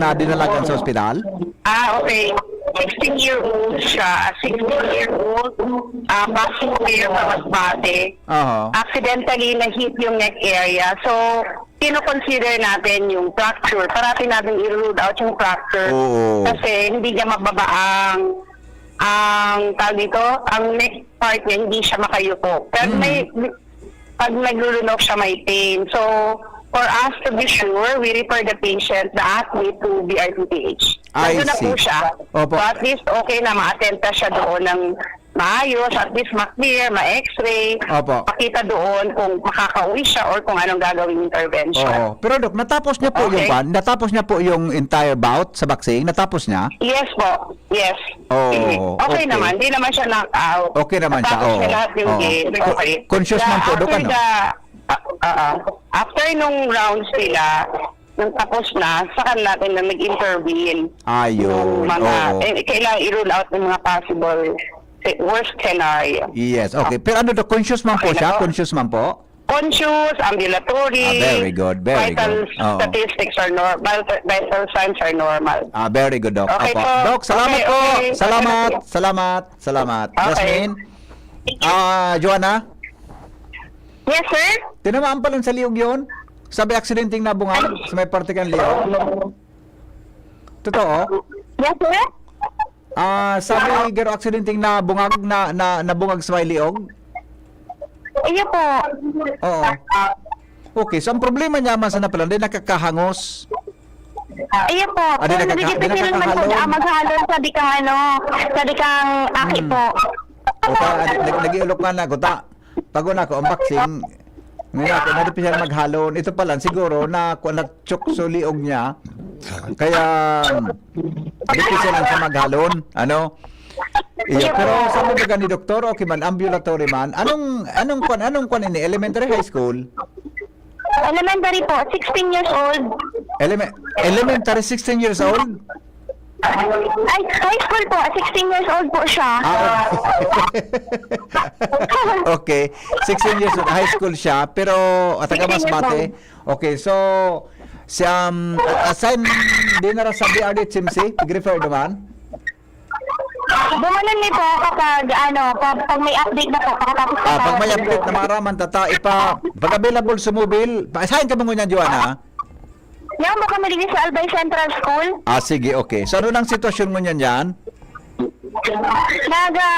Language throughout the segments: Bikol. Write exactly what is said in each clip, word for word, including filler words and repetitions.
na dinalagan sa ospital? Ah, okay. Sixteen-year-old siya. Sixteen-year-old, ah, basketball player sa Masbate. Aha. Accidentally na-hit yung neck area. So, kino-consider natin yung fracture. Parati natin i-rule out yung fracture. Oo. Kasi hindi niya mababa ang, ang, tawag dito, ang neck part niya, hindi siya makayuko. Pero Mm. may, pag naglulunok siya, may pain. So, for us to be sure, we refer the patient, the athlete, to B R T P H. I Nandun na po see. siya. Opo. So, at least, okay na, ma-attend na siya doon ng maayos, at least ma-clear, ma-x-ray, Opo. makita doon kung makakauwi siya or kung anong gagawing intervention. Oo. Pero, Doc, natapos niya po yung Okay. kwan? Natapos niya po yung entire bout sa boxing? Natapos niya? Yes po. Yes. Oo, Sige. Okay okay. naman. Hindi naman siya knock out. Okay naman siya, Natapos oo. niya lahat yung Oo. game. Co-, Okay. conscious The, man po, Doc, after ano? the, ah, ah, ah. After nung rounds nila, nung tapos na, saka natin na nag-intervene. Ayun, Yung mga, oo. eh, kailangan i-rule out ng mga possible se-, worst scenario. Yes, okay. Pero ano, Doc, conscious man po Okay na siya? po. Conscious man po? Conscious, ambulatory, Ah, very good, very vital good. Oo. statistics are nor-, vital, vital signs are normal. Ah, very good, Doc. Okay Opo. po. Doc, salamat Okay, po. okay. Salamat, Salamat. salamat, salamat. Okay. Jasmine? Ah, Joanna? Yes, sir? Tinamaan pa lang sa liog yon? Sabi, aksidenteng nabungag sa may parte kan liog? Totoo? Yes, sir? Ah, sabi, garo aksidenteng nabungag, na, na, nabungag sa may liog? Iyo po. Oo. Okay, so ang problema niya man sana pala, hindi nakakahangos. Iyo po. Ah, di Pero nakaka-, nagigipit di silang mag-, nakakahalon. ah, maghalon sa di kang ano, sa di kang aki Hmm. po. O pa, nag-, nag-iulok nga na, kuta. Pag una ko, ang boxing, ngayon ako, nagpipil siya maghalon. Ito pala, siguro, na, kung nag-choke sa liog niya, kaya, dipis siya lang sa maghalon. Ano? Iyo, Iyo pero po. sa mga ni doktor, okay man, ambulatory man. Anong, anong kwan, anong kwan ini? Elementary, high school? Elementary po, sixteen years old. Eleme-, elementary, sixteen years old? Ay, high school po, sixteen years old po siya. Ah, okay. Okay. Sixteen years old, high school siya, pero, ah, taga Sixteen years Masbate. old. Okay, so, si, um, a-, assign, di na ra sa B R D H M C, pag-refer naman? Bumanan mi po kapag, ano, pag, pag may update na po, pagkatapos Ah, pag may ng update na maraman, tata, ipa-, pag available sa mobile, pa-, saan ka ba ngunyan, Joanna? Yan, baka maligid sa Albay Central School. Ah, sige, okay. So, ano nang sitwasyon ngunyan yan? Naga,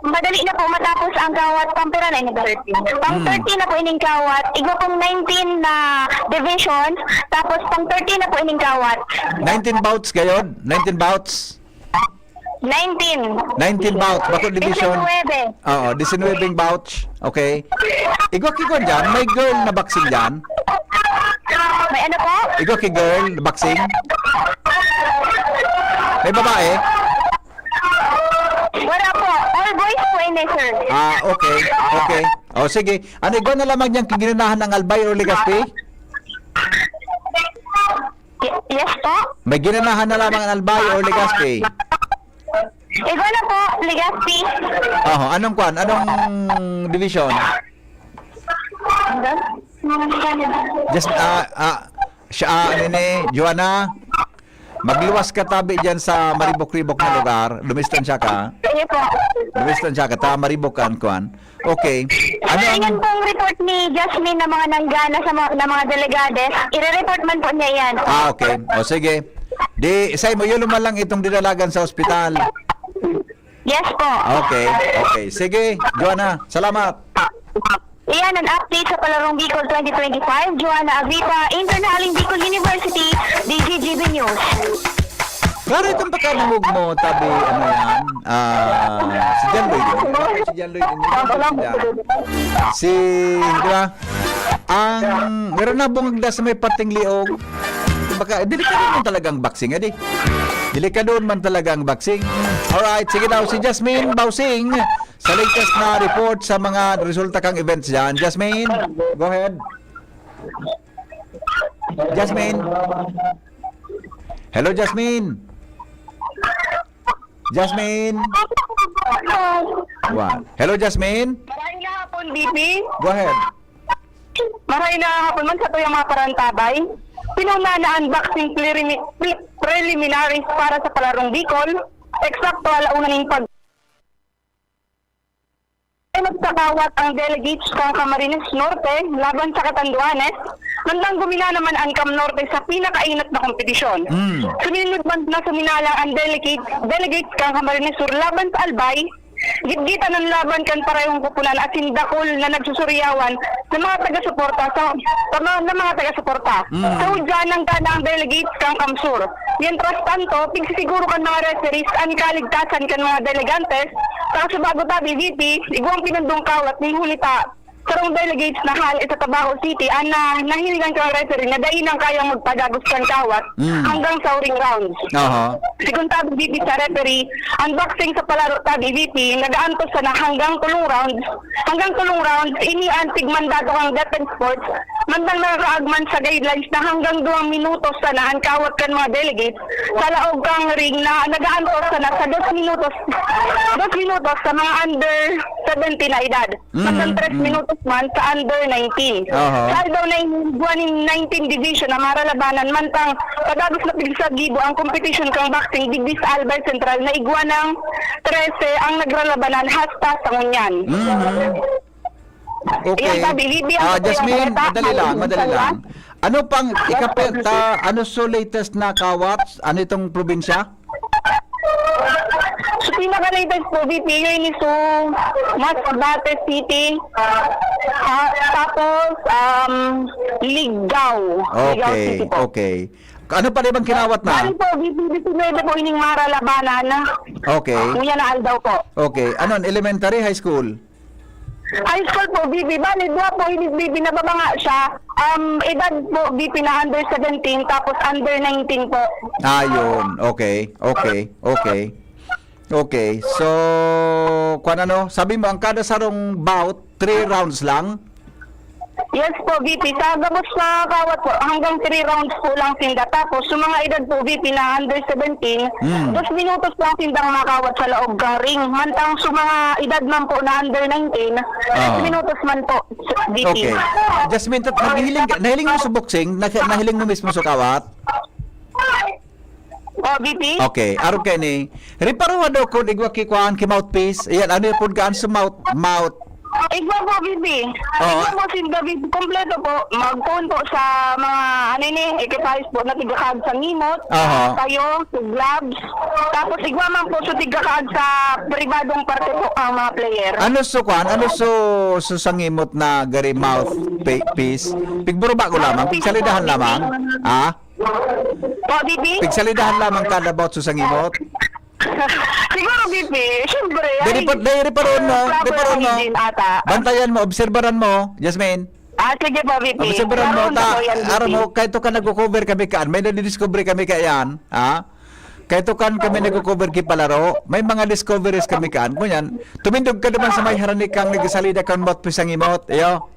madali na po matapos ang kawat, pang pira na ini ba? Pang Hmm. thirty na po ining kawat. Igwa pong nineteen na division, tapos pang thirty na po ining kawat. Nineteen bouts kayo? Nineteen bouts? Nineteen. Nineteen bouts, bako division. Diecinuebe. Oo, diecinuebe bouts. Okay. Igwa ki kwan dyan, may girl na boxing dyan? May ano po? Igwa ki girl na boxing? May babae? Wala po. All boys po ini, sir. Ah, okay. Okay. O, sige. Ano, igwa na lamang dyan, ginanahan ng Albay or Legazpi? Y-, yes po. May ginanahan na lamang ang Albay or Legazpi? Igwa na po, Legazpi. Oho, anong kwan? Anong division? Just, ah, ah, siya, ah, ano ni, Joanna? Magluwas ka tabi dyan sa maribok-ribok na lugar. Dumistansya ka. Sige po. Dumistansya ka. Ta, maribok ka, ang kwan. Okay. Ano ang Yan pong report ni Jasmine na mga nanggana sa mga, na mga delegades, ire-report man po niya yan. Ah, okay. O, sige. Di, isay mo, yun man lang itong dinalagan sa ospital. Yes po. Okay, okay. Sige, Joanna, salamat. Iyan ang update sa Palarong Bicol twenty twenty-five. Joanna Agripa, Internal Bicol University, D Z G B News. Klaro itong pagkanamog mo, tabi, ano yan? Ah, si John Lloyd, ano? Si John Lloyd, ano? Si John. Si, di ba? Ang, meron na bungagda sa may parteng liog. Baka, delikado man talagang boxing, adi. Delikado man talagang boxing. Alright, sige daw, si Jasmine Bausing sa latest na report sa mga resulta kang events dyan. Jasmine, go ahead. Jasmine. Hello, Jasmine. Jasmine. Wa-, hello, Jasmine. Maray na hapon, B P. Go ahead. Maray na hapon man sa tuyang mga parantabay. Pinuna na ang boxing clearing, preliminaries para sa Palarong Bicol, eksakto ala una nin pag- Enot sa kawat ang delegates kan Camarines Norte laban sa Catanduanes, nandang gumina naman an Cam Norte sa pinakainot na kompetisyon. Mm. Suminunod man na suminalang ang delegate, delegates kan Camarines Sur laban sa Albay, gitgitan ang laban kan parehong koponan asin dakul na nagsusuryawan sa mga taga-suporta sa, sa mga, ng mga taga-suporta. Mm. Sa hudyan, nanggadan ang delegates kan Cam Sur. Mientras tanto, pigsisiguro kan mga referees an kaligtasan kan mga delegantes, sa Subago Tabi V P, igwang pinundong kawat nin huli ta sarong delegates na hale sa Tabaco City, an na, nahilingan kan referee na dai nang kayang magpadagos kan kawat Mm. hanggang sa huring rounds. Aha. Sigon Tabi V P sa referee, ang boxing sa palaro Tabi V P, nagaantos sana hanggang tulong rounds. Hanggang tulong rounds, ini an tigmandado kan DepEd Sports, mandang nakakaagman sa guidelines na hanggang duwang minutos sana an kawat kan mga delegates sa laog kan ring na nagaantos sana sa dos minutos, dos minutos sa mga under seventeen na edad. Mm, Hanggang tres mm. minutos man sa under nineteen. Aha. Sa aldaw na ini, igwa nin nineteen division na maralabanan, mantang padagos na pigsagibo ang kompetisyon kan boxing digdi sa Albay Central na igwa nang trese ang nagralabanan hasta sa ngunyan. Mhm. Okay. Iyan, Tabi, Libby, ang Ah, totoo Jasmine, ang balita. madali lang, Maraming madali lang. salamat. Ano pang Yes, ikapit, sir. ah, ano so latest na kawat? Ano itong probinsya? So, pinaka-latest po, V P, yun is so, Masbate City. Ah, tapos, um, Ligao. Ligao Okay, City po. okay. Ano pa rin bang kinawat na? Bali po, V P, disinwebe po ining maralabanan. Okay. Ngunyan na aldaw po. Okay. Ano, elementary, high school? High school po, V P. Bali, dua po, inig V P, nababanga siya. Um, edad po, V P, na under seventeen, tapos under nineteen po. Ah, yun. Okay, okay, okay. Okay, so, kwan ano, sabi mo, ang kada sarong bout, three rounds lang? Yes po, V P. Sa gabos na kawat po, hanggang three rounds po lang sinda. Tapos, sa mga edad po, V P, na under seventeen, Hmm. dos minutos lang sindang makawat sa laog kang ring. Mantang sa mga edad man po na under nineteen, tres Ah. minutos man po, V P. Okay. Jasmine, tat-, nahiling ka, nahiling mo sa boxing? Nah-, nahiling mo mismo sa kawat? Oh, V P? Okay, arog kaini. Reparoha daw kun igwa ki kuan, ki mouthpiece. Ayan, ano yung pud kaan sa mouth, mouth? Igwa po, V P. Oo. Igwa po, sin David. Kompleto po. Magpoon po sa mga, ano ini, ekipahis po na tigakag sa ngimot, Aha. tayo, sa gloves. Tapos igwa man po sa tigakag sa pribadong parte po ang mga player. Ano so kuan? Ano so, so sa ngimot na gari mouth pa-, piece? Pigburuba ko lamang, pigsalidahan lamang. Ah? Po, V P? Pigsalidahan lamang kada bout sa sangimot. Siguro, V P, siyempre, Dahil ay, pa-, dahil reparoon mo, proper reparoon mo. hygiene ata. Bantayan mo, obserbaran mo, Jasmine. Ah, sige po, V P. Obserbaran mo, Proper ta, po yan, V P. aram mo, kahit to ka nagko-cover kami kaan, may nadidiscover kami kaiyan, ha? Kahit to kan kami nagko-cover ki palaro, may mga discoveries kami kaan. Kunyan, tumindog ka naman sa may harani kang nagsalida kan mouthpiece sa ngimot, iyo.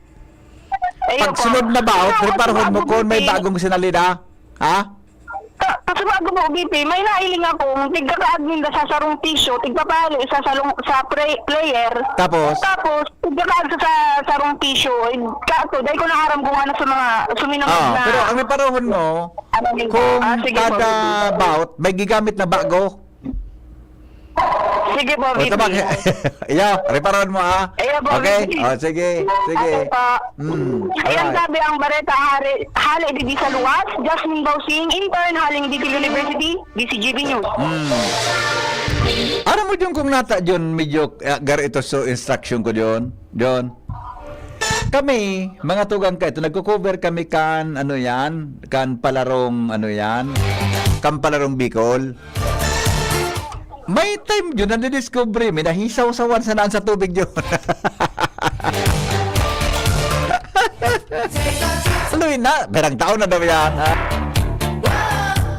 Ayun Pag po. sunod na bout, Ayun, reparohon mo ayun, kung may V P. bagong sinalida. Ha? Ka-, kasi bago po, V P, may nailing akong tigkakaag ninda sa sarong tissue, tigpapali sa salong, sa pre-, player. Tapos? Tapos, tigkakaag sa, sa sarong tissue. Eh, kato, dahil ko naaram kung ano sa mga suminunod Ah, na pero ang reparohon mo, ano ninda. kung Ah, sige po, kada V P. bout, may gigamit na bago. Sige po, O, V P. tabak. Iyo, reparoon mo, ah. Iyo po, Okay? V P. O, sige, sige. Okay po. Mm, Ayan, alright. sabi ang Bareta, hali, hali digdi sa luwas, Jasmine Bausing, intern, haling Digil University, D C G B News. Mm. Aram mo, Jun, kung nata, Jun, medyo, ah, gar ito so instruction ko, Jun. Jun. Kami, mga tugang ka ito, nagko-cover kami kan, ano yan, kan palarong, ano yan, kan palarong Bicol. May time yun, nadidiscover mi, nahisaw-sawan sa naan sa tubig yun. Luy na, perang taon na daw yan, ha?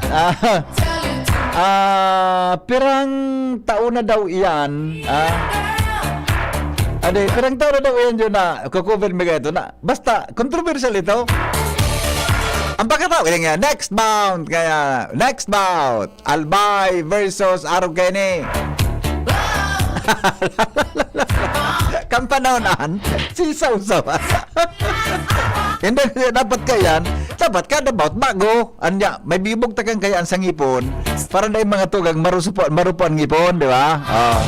Ah, ah, perang taon na daw yan, ah? Ade, perang taon na daw yan yun na, kukubil mi kayo na, Basta, controversial ito. Ang pagkatao, kaya nga, next bout, kaya, next bout, Albay versus Arog Kenny. Kampanahonan, si Sausaw. Hindi, dapat ka yan, Dapat kada bout bago. Anya, may bibugtakan kaya ang sangipon para dai mga tugang marusupo, marupo ang ngipon, di ba? Oh.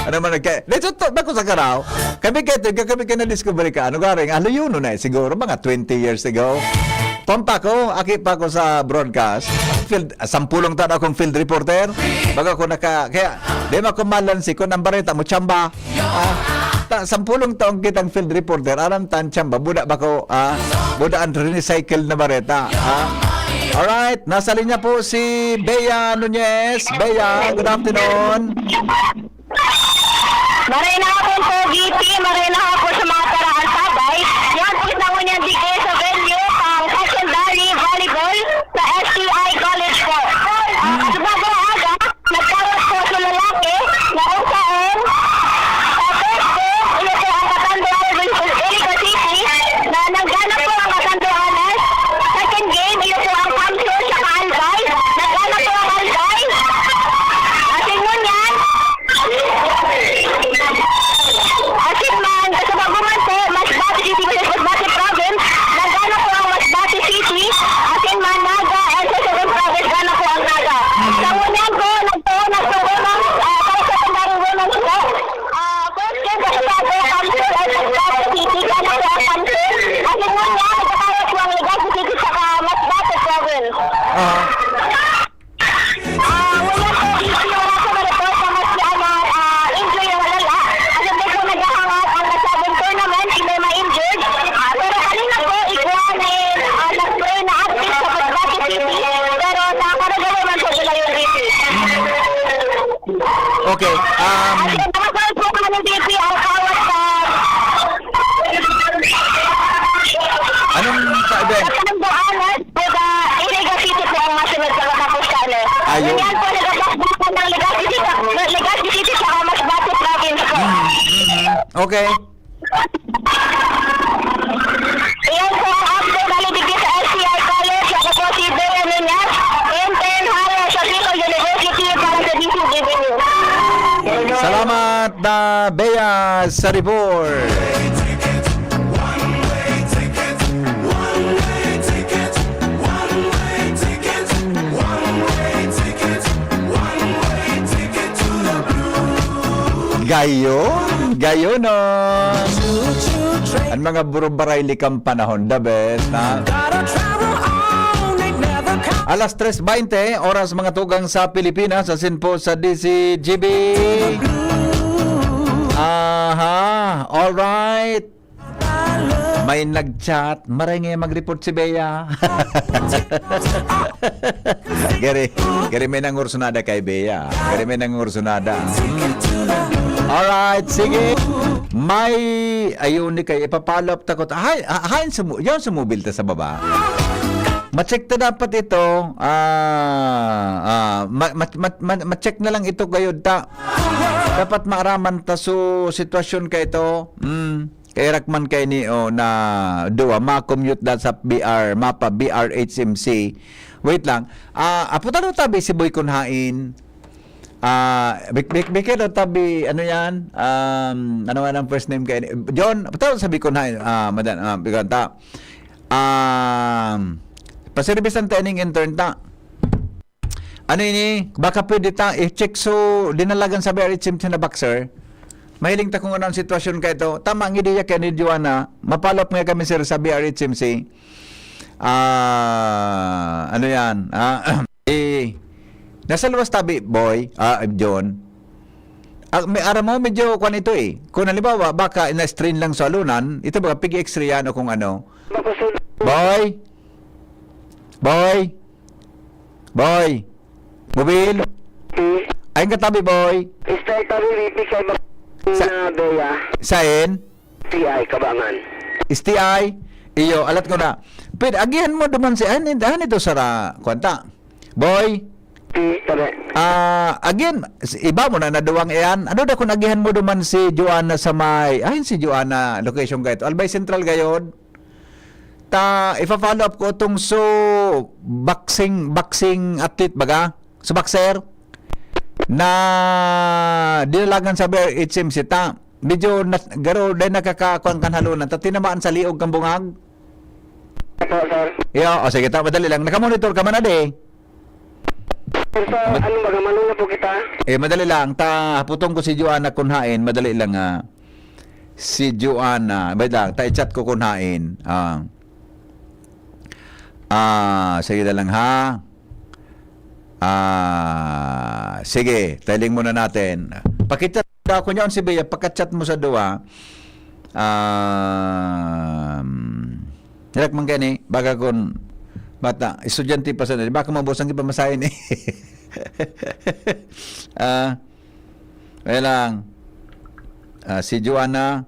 Ano man nagka-, di, totoo, bako sa karaw. Kami kaya, kami kaya na-discover ka, ano garing, ah, luyo na eh, siguro, mga twenty years ago. Pampa ko, aki pa ko sa broadcast. Field, ah, sampulong taon akong field reporter. Baga ko naka, kaya, di makumalan si kun ang bareta mo, chamba. Ah, ta, sampulong taon kitang field reporter, aram tan chamba, buda ba ko, ah, buda ang recycled na bareta, ah. Alright, nasa linya po si Bea Nunez. Bea, good afternoon. Maray na hapon po, V P. Maray na hapon sa mga taga-Albay. Yan po sa ngunyan digdi sa venue pang secondary volleyball sa S T I College po. Ah, sa bagong aga, nagkaroon po sa lalaki na kung saan sa first game, ito po ang Catanduanes versus Iligan City, na nagganap po ang Catanduanes. Second game, ito po ang Kamsur sa Albay. Nagganap po ang Albay. Asin ngunyan, asin man, sa bago man po, Masbate City versus Masbate Province, nagganap po ang Masbate City, asin man, Naga, S S S M Province, gana po ang Naga. Sa ngunyan po, nagtuon, nagtuon ang, ah, sa secondary women's po. Ah, first game po sa bago, Kamsur versus Masbate City, gana po ang Kamsur. Asin ngunyan, nagkakaroon po ang Legazpi City saka Masbate Province. Ah. Ah, wala po, hindi wala sa report na mas, ano, ah, injury na malala. Kasi di po naghahangad ang nasabing tournament, hindi ma-injured. Ah, pero kanina po, igwa ni, ah, nag-pray na active sa Masbate City, pero nakarugalo man sa Villayon City. Okay, um, At yung mga po kami ni V P, ang kawat sa Anong pa-event? Sa Catanduanes, Buda, Iligan City po ang masunod sa matapos kami. Ayun. Yan po, nagabakbakan ng Legazpi City, Legazpi City, saka Masbate Province po. Mm, mm. Okay. Iyan po ang update, bali, digdi sa S T I College. Ako po si Bea Nunez, intern hire sa Bicol University para sa D C G B News. Salamat, ah, Bea, sa report. Gayon, gayon, no? Ang mga burubaray likang panahon, the best, ha? Alas tres baynte, oras mga tugang sa Pilipinas, asin po sa D C G B. Aha, alright. May nag-chat, maray nga mag-report si Bea. Gari, gari may nangursunada kay Bea. Gari may nangursunada. Hmm. Alright, sige. May, ayun ni kay, ipapalo up takot. Hay, ah, hain sa mu-, yun sa mobil ta sa baba. Ma-check ta dapat ito. Ah, ah, ma-, ma-, ma-, ma-, ma-check na lang ito gayod ta. Dapat maaraman ta so sitwasyon ka ito. Mm. Kay Rakman kay ni, oh, na duwa, ma-commute da sa B R, mapa B R H M C. Wait lang. Ah, apo talo tabi si Boy Kunhain. Ah, bik-, bik-, bikir daw tabi, ano yan? Um, ano nga ang first name kay ni? John, apo talo sabi Kunhain, ah, madan, ah, bigyan ta. Um, paservisan ta ining intern ta. Ano ini? Baka pwede ta i-check so dinalagan sa B R H M C na boxer. Mahiling ta kung ano ang sitwasyon ka ito. Tama ang ideya kay ni Joanna. Mapalop nga kami, sir, sa B R H M C. Ah, ano yan? Ah, eh, nasa luwas tabi, boy. Ah, John. Ah, may aram mo, medyo kwan ito eh. Kung halimbawa, baka na-strain lang sa alunan, ito ba, pig-x-ray yan o kung ano. Boy? Boy? Boy? Mobil? Hmm. Ayun katabi, boy. Style tabi, V P, kay Bak-, Sa- na Bea. Sain? T I, Kabangan. S T I? Iyo, alat ko na. Pwede, agihan mo duman si, ano, ano ito, Sara, kwanta? Boy? Hmm, tabi. Ah, again, s-, iba mo na naduwang iyan. Ano da kung agihan mo duman si Joanna sa may, ayun si Joanna, location ka ito. Albay Central gayod. Ta, ifa-follow up ko itong so boxing, boxing athlete baga? So boxer? Na dinalagan sa B R H M C ta. Medyo nat-, garo, dahil nakakakuan kan halunan, ta tinamaan sa liog kang bungag. Opo, sir. Iyo, o sige, ta, madali lang. Nakamonitor ka man, ade. Sir, sa ano ba, manong na po kita? Eh, madali lang. Ta, haputong ko si Joanna kun hain. Madali lang, ah. Si Joanna. Wait lang. Ta, i-chat ko kun hain. Ah. Ah, sige na lang, ha? Ah, sige. Tailing muna natin. Pakichat ka, kun yaon si Bea, pakachat mo sa duwa. Um, Hirak man gani, baka kun bata, estudyante pa sana, baka maubos ang ipamasahe ni. Ah, wala lang. Ah, si Joanna.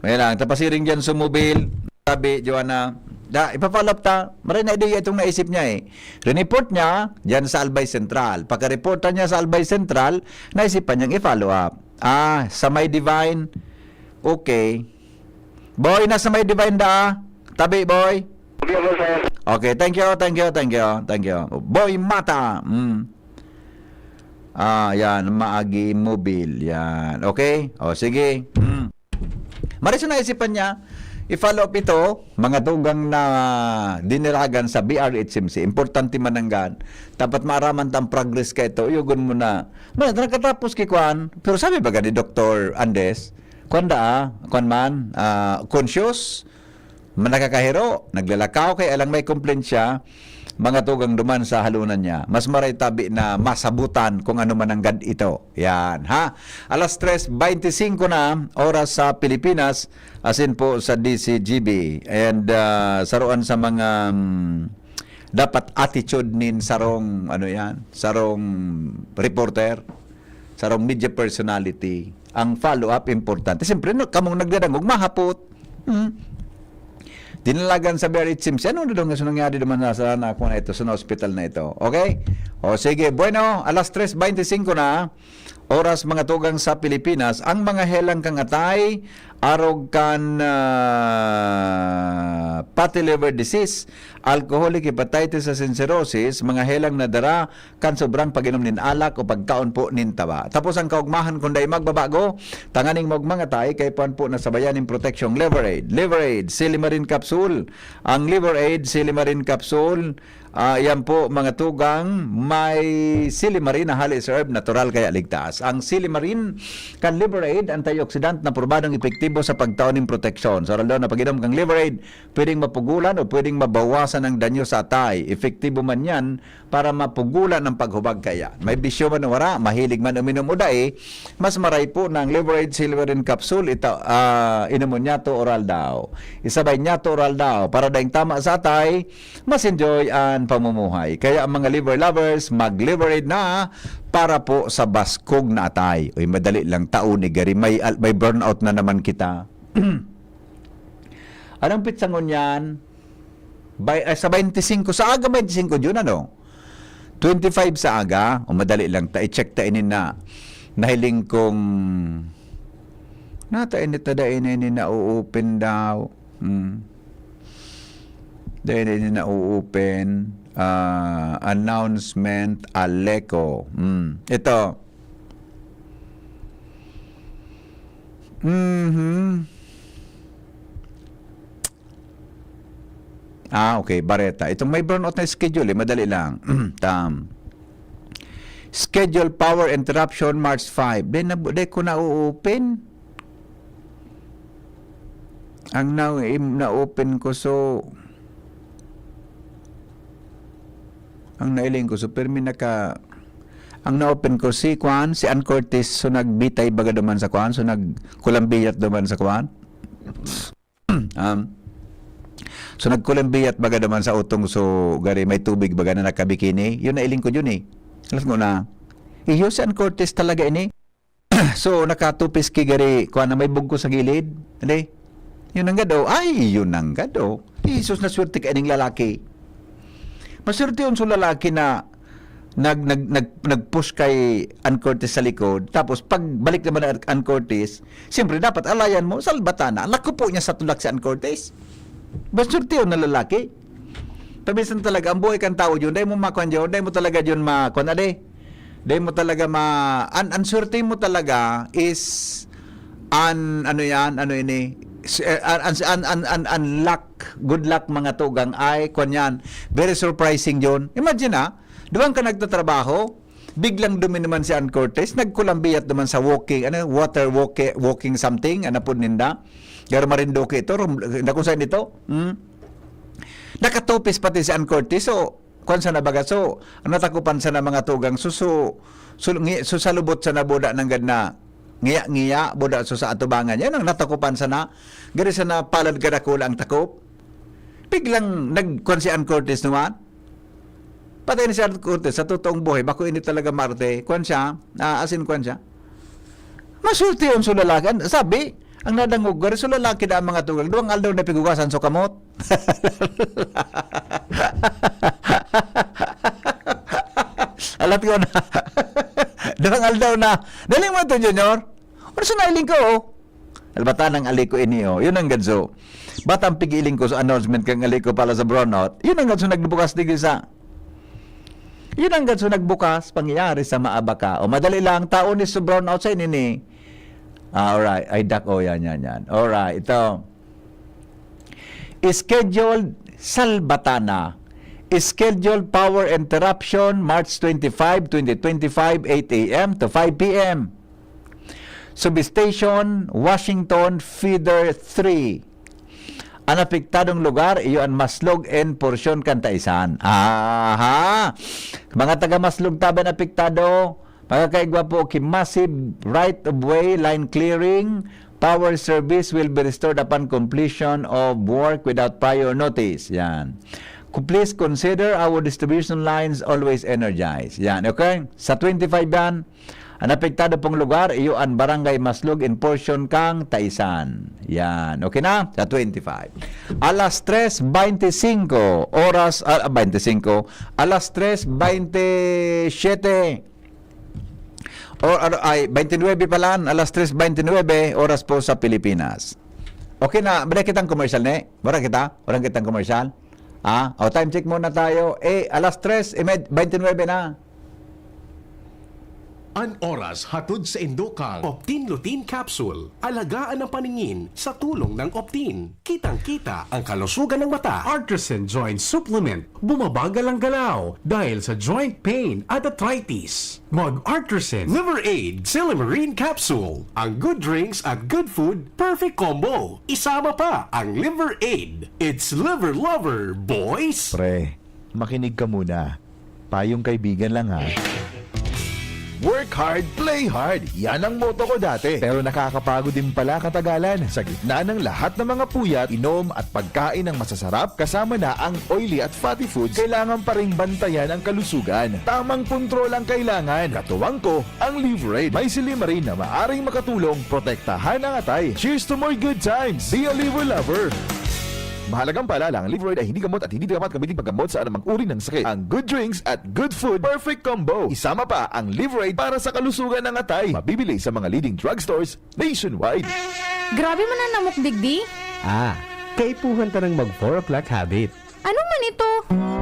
Wala lang. Tapasiring dyan sa mobil. Sabi, Joanna, da, ipa-follow up ta. Maray na ideya itong naisip niya eh. Rineport niya dyan sa Albay Central. Pagka-reporta niya sa Albay Central, naisipan niyang i-follow up. Ah, sa may Divine. Okay. Boy, nasa may Divine da. Tabi, boy. Okay po, sir. Okay, thank you, thank you, thank you, thank you. Boy Mata. Mm. Ah, yan, Maagi Mobil. Yan. Okay? O, sige. Mm. Maray sa naisipan niya, i-follow up ito, mga tugang na diniragan sa B R H M C. Importante mananggan. Dapat maaraman tang progress ka ito. Uyugon mo na. May, nakatapos ki Kwan. Pero sabi ba ni Doktor Andes, Kwan da, ah, Kwan man, ah, conscious, nakakahiro, naglalakaw, kaya lang may komplensya, mga tugang duman sa halunan niya. Mas maray tabi na masabutan kung ano mananggad ito. Yan, ha? Alas tres beintisinko na, oras sa Pilipinas, asin po sa D C G B. And, ah, saruan sa mga, mm, dapat attitude nin sarong, ano yan, sarong reporter, sarong media personality. Ang follow-up, importante. Siyempre, no, kamong nagdadangog, mahapot. Hmm. Dinalagan sa B R H M C. Ano na daw nga nangyari naman na sa, na, kung na ito, sa hospital na ito? Okay? O sige, bueno, alas tres beintisinko na, oras mga tugang sa Pilipinas, ang mga helang kang atay, arog kan, ah, fatty liver disease, alcoholic hepatitis asin cirrhosis, mga helang nadara kan sobrang pag-inom nin alak o pagkaon po nin taba. Tapos ang kaugmahan kun dai magbabago, tanganing maugmang atay, kaipuhan po na sabayan nin proteksyong Liver Aid. Liver Aid, Silimarin Capsule. Ang Liver Aid, Silimarin Capsule, ah, yan po, mga tugang, may silimarin na halis herb, natural kaya ligtas. Ang silimarin kan Liver Aid, antioxidant na probadong epektibo sa pagtao nin proteksyon. Sa oral daw na pag-inom kang Liver Aid, pwedeng mapugulan o pwedeng mabawasan ang danyo sa atay. Epektibo man yan para mapugulan ang paghubag kaya. May bisyo man o wala, mahilig man uminom o dai, mas maray po na ang Liver Aid Silverin Capsule, ito, ah, inomon niya to oral daw. Isabay niya to oral daw. Para daing tama sa atay, mas enjoy ang pamumuhay. Kaya ang mga liver lovers, mag-Liver Aid na para po sa baskog na atay. Uy, madali lang taon ni Gary. May, al- may burnout na naman kita. Anong pitsa ngunyan? By, ah, sa beintisinko, sa aga beintisinko, June, ano? Twenty-five sa aga, o madali lang, ta, i-check ta ini na, nahiling kong, nata ini ta, da ini, ini na-open daw. Hmm. Da ini, ini na-open. Ah, announcement, Aleco. Hmm. Ito. Mhm. Ah, okay. Bareta. Itong may brownout na schedule, eh. Madali lang. Tam. Schedule power interruption, March five. Di na, di ko na-open. Ang na, im- na-open ko, so, ang nailing ko, so, permi naka, ang na-open ko, si Kwan, si Ann Curtis, so, nagbitay baga duman sa Kwan, so, nagkulambiyat duman sa Kwan. Um, so, nagkulambiyat baga duman sa utong, so, gari may tubig baga na nakabikini. Yun, nailing ko yun eh. Alas ko na, iyo si Ann Curtis talaga ini. So, nakatupis ki gari, kuha na may bugko sa gilid. Hindi? Yun ang gado. Ay, yun ang gado. Jesus, na swerte ka ining lalaki. Maswerte yun sa lalaki na nag, nag, nag, nag-push kay Ann Curtis sa likod. Tapos, pag balik naman ni Ann Curtis, siyempre, dapat alayan mo, salbatan na. Nakupo niya sa tulak si Ann Curtis. Maswerte yun na lalaki. Paminsan talaga, ang buhay kang tao yun, dahil mo makuha yun, dahil mo talaga yun makuha na, di. Di mo talaga ma-, an, an swerte mo talaga is an, ano yan, ano ini, s-, eh, an, an, an, an, an, an luck, good luck, mga tugang, ay, kwan yan. Very surprising yun. Imagine, ah, duwang ka nagtatrabaho, biglang duminuman si Ann Curtis, nagkulambiyat naman sa walking, ano, water walki-, walking something, ano po ninda. Pero marindoki ito, rum-, na kung saan ito, hmm? Nakatupis pati si Ann Curtis, so, kwan sana baga, so, natakupan sana mga tugang, so, so, so, ngi-, so, salubot sana buda nanggad na, ngiya-ngiya, buda, so, sa atubangan. Yan ang natakupan sana, gari sana palad kadakula ang takop. Biglang nagkwan si Ann Curtis naman. Patay na si Ann Curtis, sa totoong buhay, bako ini talaga maarte. Kwan siya, ah, as in, kwan siya. Masulti yun sa lalaki. An-, sabi, ang nadangog, gari sa lalaki na ang mga tugang, duwang aldaw na pigugasan sa kamot. Alat ko na. Duwang aldaw na. Dali mo ito, Junior. Ano sa nailing ko, oh? Albata ng aliko ini, oh. Yun ang ganso. Batang pigiling ko sa announcement kang aliko pala sa brownout. Yun ang ganso nagbukas digdi sa, yun ang ganso nagbukas, pangyayari sa maabaka. O madali lang, tao ni sa brownout sa inini. Ah, alright. Ay, dak, oh, yan, yan, yan. Alright, ito. Scheduled Salbatana. Scheduled power interruption, March twenty-five, twenty twenty-five, eight a m to five p m. Substation, Washington, Feeder three. An apektadong lugar, iyo an Maslog and porsyon kan Taisan. Aha! Mga taga Maslog taban apektado, makakaigwa po ki massive right of way, line clearing, power service will be restored upon completion of work without prior notice. Yan. Ku-, please consider our distribution lines always energized. Yan, okay? Sa twenty-five yan, an apektado pong lugar, iyo an Barangay Maslog in portion kang Taisan. Yan, okay na? Sa twenty-five. Alas tres veinticinco, oras, ah, veinticinco, alas tres veintisiete. Or, ano, ay, twenty-nine pala, alas tres veintinuebe, oras po sa Pilipinas. Okay na, balik kitang commercial, ne? Wala kita? Wala kitang commercial? Ah, o, time check muna tayo. Eh, alas tres, eh, med-, twenty-nine na. An oras hatod sa indukang Optin Lutein Capsule. Alagaan ang paningin sa tulong ng Optin. Kitang-kita ang kalusugan ng mata. Artisan Joint Supplement. Bumabagal ang galaw dahil sa joint pain at arthritis. Mag Artisan Liver Aid Silymarin Capsule. Ang good drinks at good food, perfect combo. Isama pa ang Liver Aid. It's Liver Lover, boys! Pre, makinig ka muna. Payong kaibigan lang, ha. Work hard, play hard. Yan ang motto ko dati. Pero nakakapagod din pala katagalan. Sa gitna ng lahat ng mga puyat, inom at pagkain ng masasarap, kasama na ang oily at fatty foods, kailangan pa ring bantayan ang kalusugan. Tamang kontrol ang kailangan. Katuwang ko, ang Liverade. May silymarin na maaring makatulong protektahan ang atay. Cheers to more good times! Be a Liver Lover! Mahalagang paalala, ang Liverade ay hindi gamot at hindi dapat gamitin paggamot sa anumang uri ng sakit. Ang good drinks at good food, perfect combo. Isama pa ang Liverade para sa kalusugan ng atay. Mabibili sa mga leading drugstores nationwide. Grabe man ang namok digdi. Ah, kaipuhan ta nang mag four o'clock habit. Ano man ito?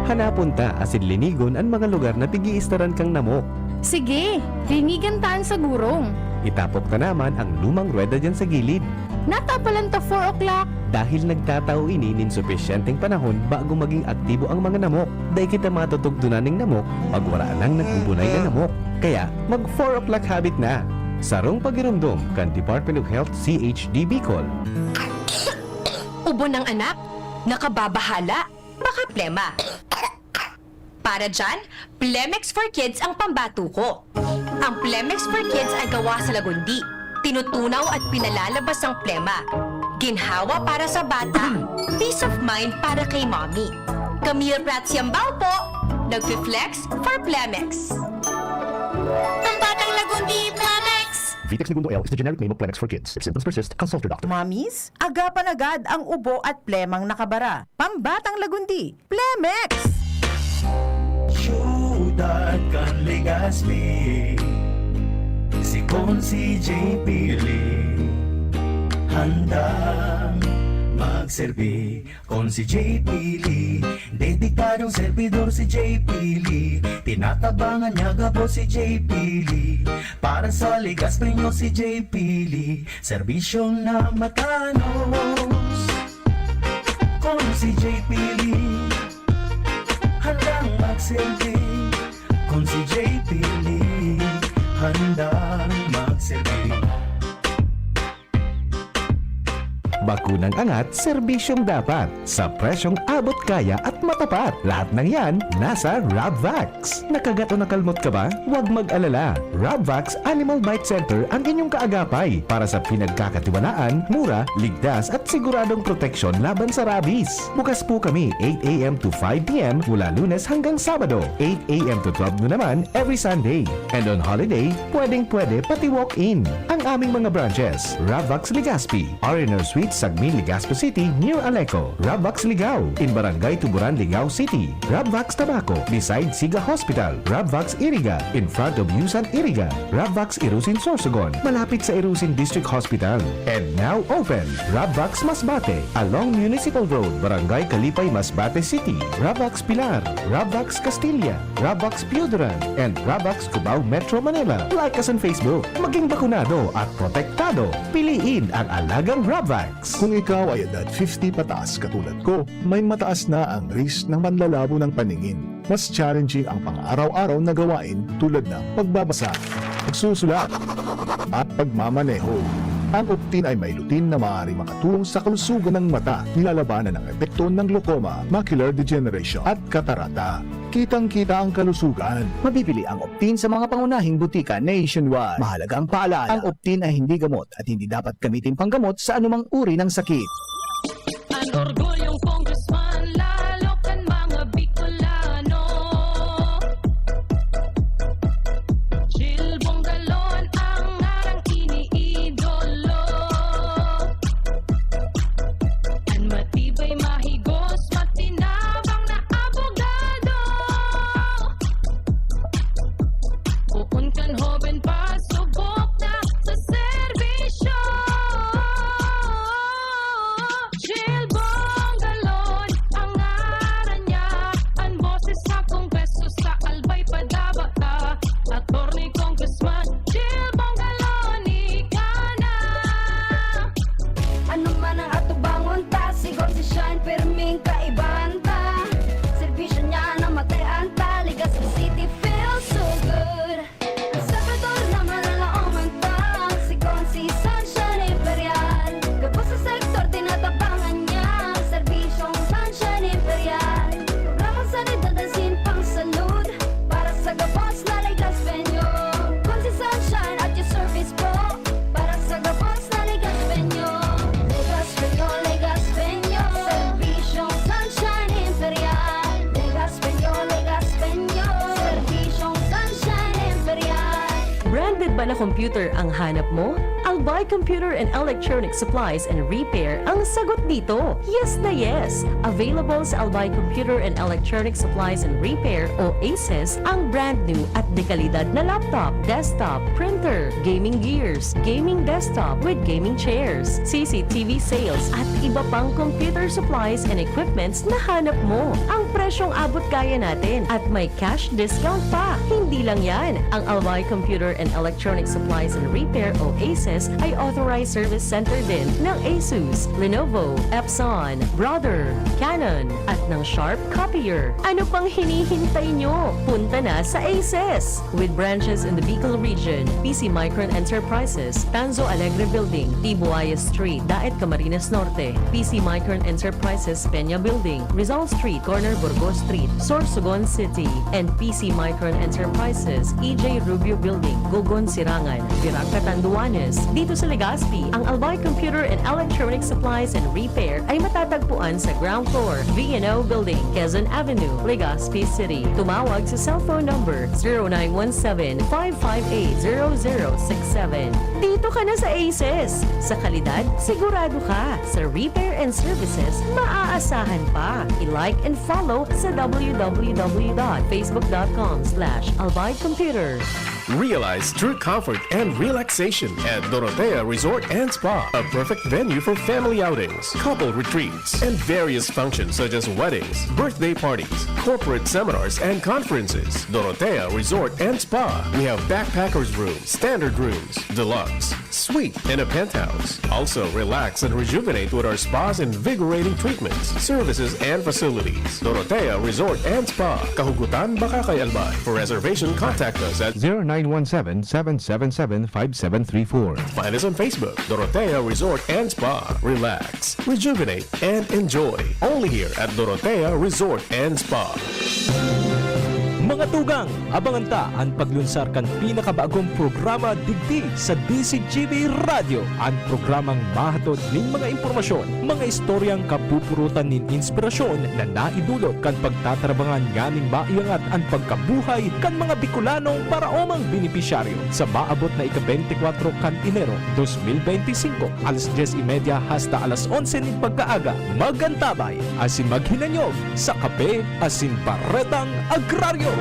Hanapon ta asin linigon an mga lugar na pig-iistaran kang namok. Sige, linigan ta an sagurong. Itapok ta naman ang lumang ruweda diyan sa gilid. Natapalan ta four o'clock. Dahil nagtatao ini nin supisyenteng panahon bago maging aktibo ang mga namok. Dai kita matutugtunan nin namok pag wara nang nagbubunay na namok. Kaya, mag four o'clock habit na. Sarong pagiromdom kan Department of Health C H D Bicol. Ubo ng anak? Nakababahala? Baka plema. Para dyan, Plemex for Kids ang pambato ko. Ang Plemex for Kids ay gawa sa lagundi. Tinutunaw at pinalalabas ang plema. Ginhawa para sa bata, peace of mind para kay mommy. Camille Prats Yambao po, nagfi-flex for Plemex. Pambatang lagundi, Plemex! Vitex Negundo L is the generic name of Plemex for Kids. If symptoms persist, consult your doctor. Mommies, agapan agad ang ubo at plemang nakabara. Pambatang lagundi, Plemex! Syudad kan Legazpi, si Consi J P Lee. Handang Magserbi kon si J P Lee. Dedikadong servidor si J P Lee. Tinatabangan niya gabos si J P Lee. Para sa Legazpeño si J P Lee. Serbisyong namatanos kon si J P Lee. Handang magserbi kon si J P Lee. Handang magserbi. Bakunang angat, serbisyong dapat, sa presyong abot kaya at matapat. Lahat ng yan, nasa Rabvax. Nakagat o nakalmot ka ba? Huwag mag-alala. Rabvax Animal Bite Center ang inyong kaagapay para sa pinagkakatiwalaan, mura, ligtas at siguradong proteksyon laban sa rabies. Bukas po kami eight a.m. to five p.m. mula Lunes hanggang Sabado, eight a.m. to twelve noon naman every Sunday. And on holiday, pwedeng-pwede pati walk-in. Ang aming mga branches, Ravax Legazpi, R and R Suites, Sagmin, Legazpi City, near Aleco, Ravax Ligao, in Barangay Tuburan, Ligao City, Ravax Tabaco, beside Siga Hospital, Ravax Iriga, in front of Yusan Iriga, Ravax Irusin Sorsogon, malapit sa Irusin District Hospital. And now open, Ravax Masbate, along Municipal Road, Barangay Kalipay, Masbate City, Ravax Pilar, Ravax Castilla, Ravax Pioduran, and Ravax Cubao, Metro Manila. Like us on Facebook. Maging bakunado at protektado. Piliin ang alagang Ravax. Kung ikaw ay edad fifty pataas katulad ko, may mataas na ang risk ng panlalabo ng paningin. Mas challenging ang pang-araw-araw na gawain tulad ng pagbabasa, pagsusulat, at pagmamaneho. Ang Optin ay may lutein na maaaring makatulong sa kalusugan ng mata, nilalabanan ang epekto ng glaucoma, macular degeneration, at katarata. Kitang-kita ang kalusugan. Mabibili ang Optin sa mga pangunahing butika nationwide. Mahalagang paalala, ang Optin ay hindi gamot at hindi dapat gamitin panggamot sa anumang uri ng sakit. An orgulyong congressman, lalo kan mga Bicolano. Jill Bongalon ang ngarang iniidolo. An matibay, mahigos, matinabang na abogado. Poon kan hoben pa, subok na sa serbisyo. Jill Bongalon ang ngaran niya, an boses sa Kongreso sa Albay padaba ka. Attorney Congressman Jill Bongalon, ika na. Ano man ang atubangon ta, sigon si Shine, pirming kaibahan ta. Serbisyo niya na matean ta, Legazpi City feels so good. Sa Salvador na malalaoman ta, sigon si Sunshine Imperial. Gabos sa sektor, tinatabangan niya, serbisyong Sunshine Imperial. Programa sanidad asin pangsalud, para sa gabos na Legazpeño. Kon si Sunshine at your service po, para sa gabos na Legazpeño. Legazpeño, Legazpeño, serbisyong Sunshine Imperial. Legazpeño, Legazpeño, serbisyong Sunshine Imperial. Branded ba na computer ang hanap mo? Albay Computer and Electronic Supplies and Repair ang sagot dito. Yes na yes! Available sa Albay Computer and Electronic Supplies and Repair o ACES ang brand new at dekalidad na laptop, desktop, printer, gaming gears, gaming desktop with gaming chairs, C C T V sales at iba pang computer supplies and equipments na hanap mo. Ang presyong abot kaya natin at may cash discount pa. Hindi lang yan, ang Albay Computer and Electronic Supplies and Repair o ACES ay authorized service center din ng Asus, Lenovo, Epson, Brother, Canon, at ng Sharp Copier. Ano pang hinihintay nyo? Punta na sa ACES! With branches in the Bicol region, P C Micron Enterprises, Tanzo Alegre Building, Tibuayes Street, Daet, Camarines Norte, P C Micron Enterprises, Peña Building, Rizal Street, corner Burgos Street, Sorsogon City, and P C Micron Enterprises, E J Rubio Building, Gogon, Sirangan, Virac, Catanduanes. Dito sa Legazpi, ang Albay Computer and Electronic Supplies and Repair ay matatagpuan sa ground floor, V and O Building, Quezon Avenue, Legazpi City. Tumawag sa cellphone number zero nine one seven, five five eight, zero zero six seven. Dito ka na sa ACES! Sa kalidad, sigurado ka. Sa repair and services, maaasahan pa. I-like and follow sa W W W dot facebook dot com slash albay computer. Realize true comfort and relaxation at Dorotea Resort and Spa, a perfect venue for family outings, couple retreats, and various functions such as weddings, birthday parties, corporate seminars, and conferences. Dorotea Resort and Spa. We have backpackers room, standard rooms, deluxe, suite, and a penthouse. Also, relax and rejuvenate with our spa's invigorating treatments, services, and facilities. Dorotea Resort and Spa, Kahugutan, Bacacay, Albay. For reservation, contact us at zero nine one seven, seven seven seven, five seven three four. Find us on Facebook, Dorotea Resort and Spa. Relax, rejuvenate, and enjoy. Only here at Dorotea Resort and Spa. Mga tugang, abangan ta an paglunsar kan pinakabagong programa digdi sa D C G B Radyo, an programang mahatod nin mga impormasyon, mga istoryang kapupurutan nin inspirasyon na naidulot kan pagtatarabangan nganing maiangat an pagkabuhay kan mga Bicolanong paraomang benepisyaryo sa maabot na ika-beintikwatro kan Enero, dos mil beintisinko, alas dyes y media hasta alas onse nin pagkaaga. Mag-antabay asin maghinanyog sa Kape asin Baretang Agraryo.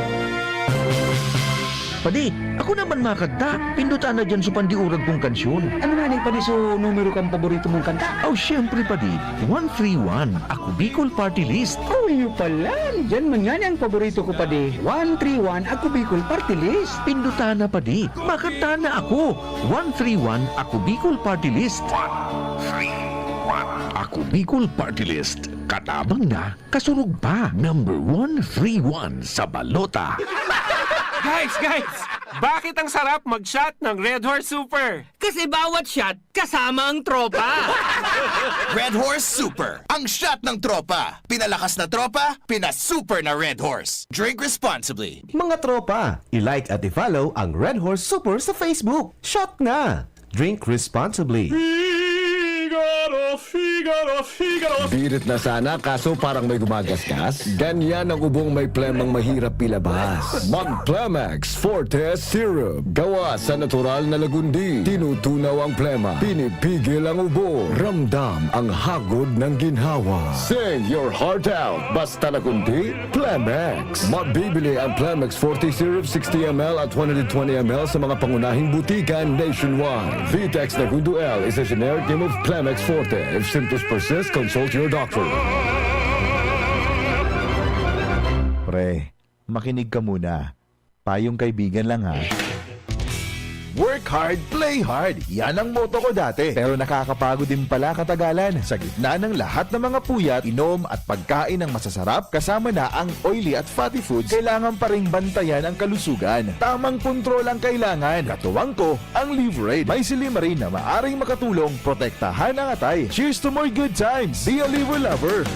Padi, ako naman makanta. Pindutan na dyan so pandiurag kong kansyon. Ano nga ni, padi, so numero kan paborito mong kanta? Oh, syempre, padi. One three one, Ako Bicol Party List. Oh, iyo pala. Diyan man nga ni ang paborito ko, padi. One three one, Ako Bicol Party List. Pindutan na, padi. Makanta na ako. One three one, Ako Bicol Party List. One three one, Ako Bicol Party List. Katabang na, kasurog pa. Number one three one sa balota. Guys, guys! Bakit ang sarap mag-shot ng Red Horse Super? Kasi bawat shot, kasama ang tropa. Red Horse Super, ang shot ng tropa. Pinalakas na tropa, pinasuper na Red Horse. Drink responsibly. Mga tropa, i-like at i-follow ang Red Horse Super sa Facebook. Shot na! Drink responsibly. Figaro, Figaro, Figaro. Birit na sana, kaso parang may gumagasgas. Ganyan ang ubong may plemang mahirap ilabas. Mag Plemex Forte Syrup. Gawa sa natural na lagundi. Tinutunaw ang plema. Pinipigil ang ubo. Ramdam ang hagod ng ginhawa. Sing your heart out. Basta lagundi, Plemex. Mabibili ang Plemex Forte Syrup sixty M L at one hundred twenty M L sa mga pangunahing butika nationwide. Vitex Nagundo L is a generic name of Plemex Forte. If symptoms persist, consult your doctor. Pre, makinig ka muna. Payong kaibigan lang, ha. Work hard, play hard. Yan ang motto ko dati. Pero nakakapagod din pala katagalan. Sa gitna ng lahat ng mga puyat, inom at pagkain ng masasarap, kasama na ang oily at fatty foods, kailangan pa ring bantayan ang kalusugan. Tamang kontrol ang kailangan. Katuwang ko, ang Livraid. May silymarin na maaring makatulong protektahan ang atay. Cheers to more good times! Be a Liver Lover!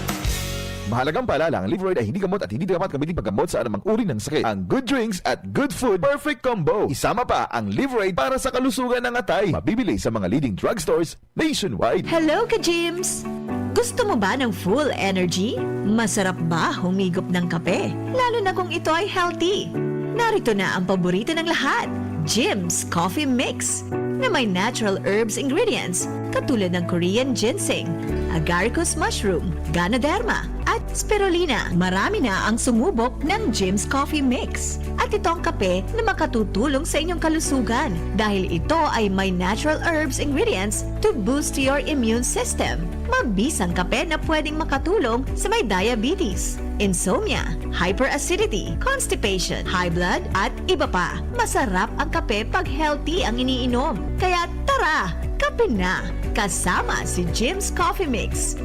Mahalagang paalala, ang Livraid ay hindi gamot at hindi dapat gamitin paggamot sa anumang uri ng sakit. Ang good drinks at good food, perfect combo. Isama pa ang Livraid para sa kalusugan ng atay. Mabibili sa mga leading drugstores nationwide. Hello, ka-Gyms! Gusto mo ba ng full energy? Masarap ba humigop ng kape? Lalo na kung ito ay healthy. Narito na ang paborito ng lahat, Gyms Coffee Mix, na may natural herbs ingredients katulad ng Korean ginseng, agaricus mushroom, ganoderma, at spirulina. Marami na ang sumubok ng Gyms Coffee Mix. At ito ang kape na makatutulong sa inyong kalusugan dahil ito ay may natural herbs ingredients to boost your immune system. Mabisang kape na pwedeng makatulong sa may diabetes, insomnia, hyperacidity, constipation, high blood, at iba pa. Masarap ang kape pag healthy ang iniinom. Kaya tara, kape na! Kasama si Gyms Coffee Mix.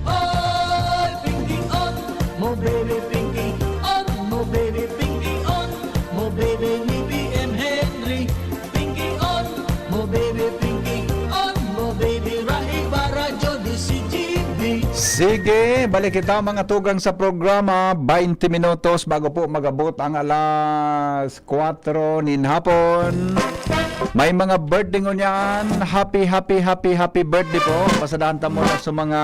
Oy, Pinky On, mo baby Pinky On, mo baby Pinky On, mo baby ni B M Henry. Pinky On, mo baby Pinky On, mo baby Rahi Barajo di si G B. Sige, balik kita mga tugang sa programa. Baynte minutos bago po magabot ang alas kwatro nin hapon. May mga birthday ngunyan. Happy, happy, happy, happy birthday po. Pasadahan ta muna sa mga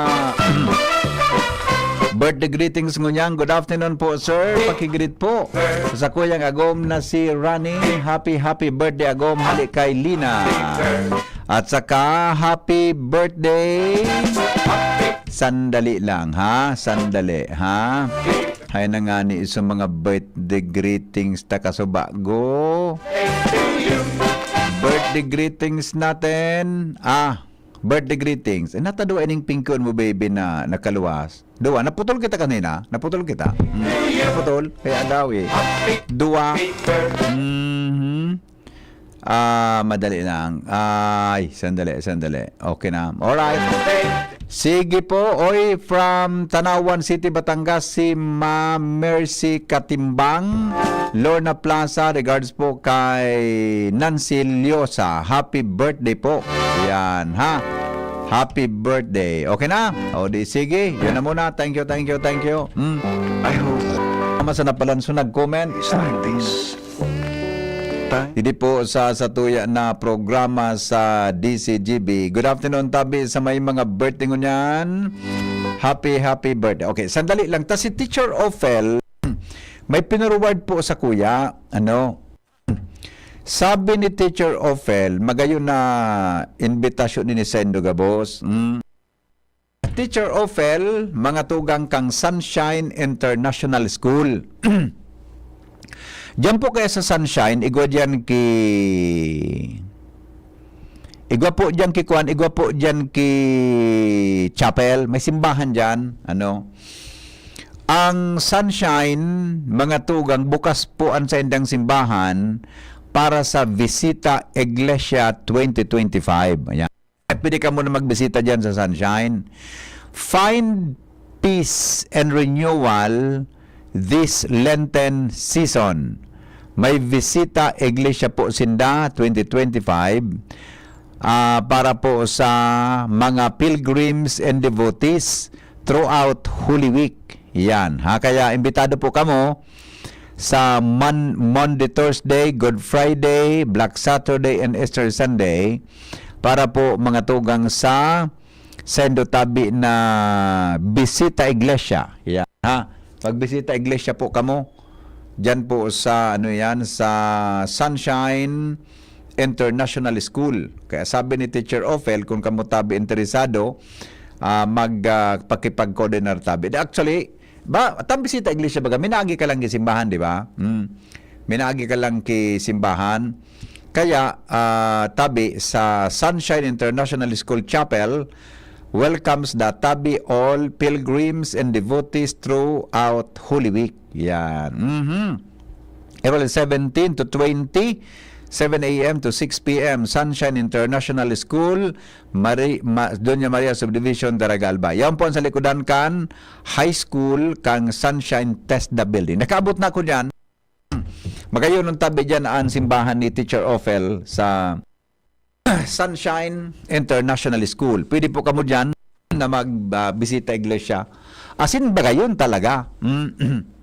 birthday greetings ngunyan. Good afternoon po, sir. Pakigreet po sa kuyang agom na si Rani. Happy, happy birthday, agom. Hali kay Lina. At saka, happy birthday. Sandali lang, ha? Sandali, ha? Hay na nga ni sa mga birthday greetings ta kasubago. Birthday greetings natin. Ah, birthday greetings. Eh, nata duwa ining pingkon mo, baby, na nakaluwas. Duwa, naputol kita kanina. Naputol kita. Hmm. Naputol. Kaya daw eh. Duwa. Mhm. Ah, madali lang. Ay, sandali, sandali. Okay na. Alright. Sige po, oy, from Tanauan City, Batangas, si Ma Mercy Katimbang, Lorna Plaza, regards po kay Nancy Liosa. Happy birthday po. Yan, ha? Happy birthday. Okay na? O di sige, yun na muna. Thank you, thank you, thank you. Mm. I hope. Tama sa napalanso nag-comment. It's like this. Time. Hindi po sa satuya na programa sa D C G B. Good afternoon, tabi sa may mga birthday ngunyan. Happy, happy birthday. Okay, sandali lang. Ta si Teacher Ophel, may pinurward po sa kuya, ano, sabi ni Teacher Ophel, magayon na invitation ni Sendo Gabos. Mm. Teacher Ophel, mga tugang kang Sunshine International School. Diyan po kaya sa Sunshine, igwa diyan ki... Igwa po diyan ki kuan, igwa po diyan ki chapel. May simbahan diyan, ano. Ang Sunshine, mga tugang, bukas po ang saindang simbahan para sa Visita Iglesia twenty twenty-five. Ayan. Pwede ka muna magbisita diyan sa Sunshine. Find peace and renewal this Lenten season. May Visita Iglesia po sinda twenty twenty-five, ah, para po sa mga pilgrims and devotees throughout Holy Week. Yan, ha? Kaya imbitado po kamo sa Mon-, Monday, Thursday, Good Friday, Black Saturday, and Easter Sunday para po mga tugang sa sendo tabi na bisita iglesia. Yan, ha? Pagbisita iglesia po kamo. Diyan po sa, ano yan, sa Sunshine International School. Kaya sabi ni Teacher Ophel, kung kamo tabi interesado, ah, mag, ah, pakipag-coordinar tabi. Di, actually, ba, tambisita iglesia baga, minaagi ka lang ki simbahan, di ba? Hmm. Minaagi ka lang ki simbahan. Kaya, ah, tabi sa Sunshine International School Chapel, welcomes the tabi all pilgrims and devotees throughout Holy Week. Yan. Mhm. April seventeen to twenty, seven A M to six P M, Sunshine International School, Mari-, Ma-, Doña Maria Subdivision, Daraga, Albay. Yan po ang sa likodan kan high school, kang Sunshine TESDA Building. Nakaabot na ako dyan. Magayon ang tabi dyan ang simbahan ni Teacher Ophel sa Sunshine International School. Pwede po kamo dyan na mag, ah, bisita iglesia. As in, bagayon talaga. Mm.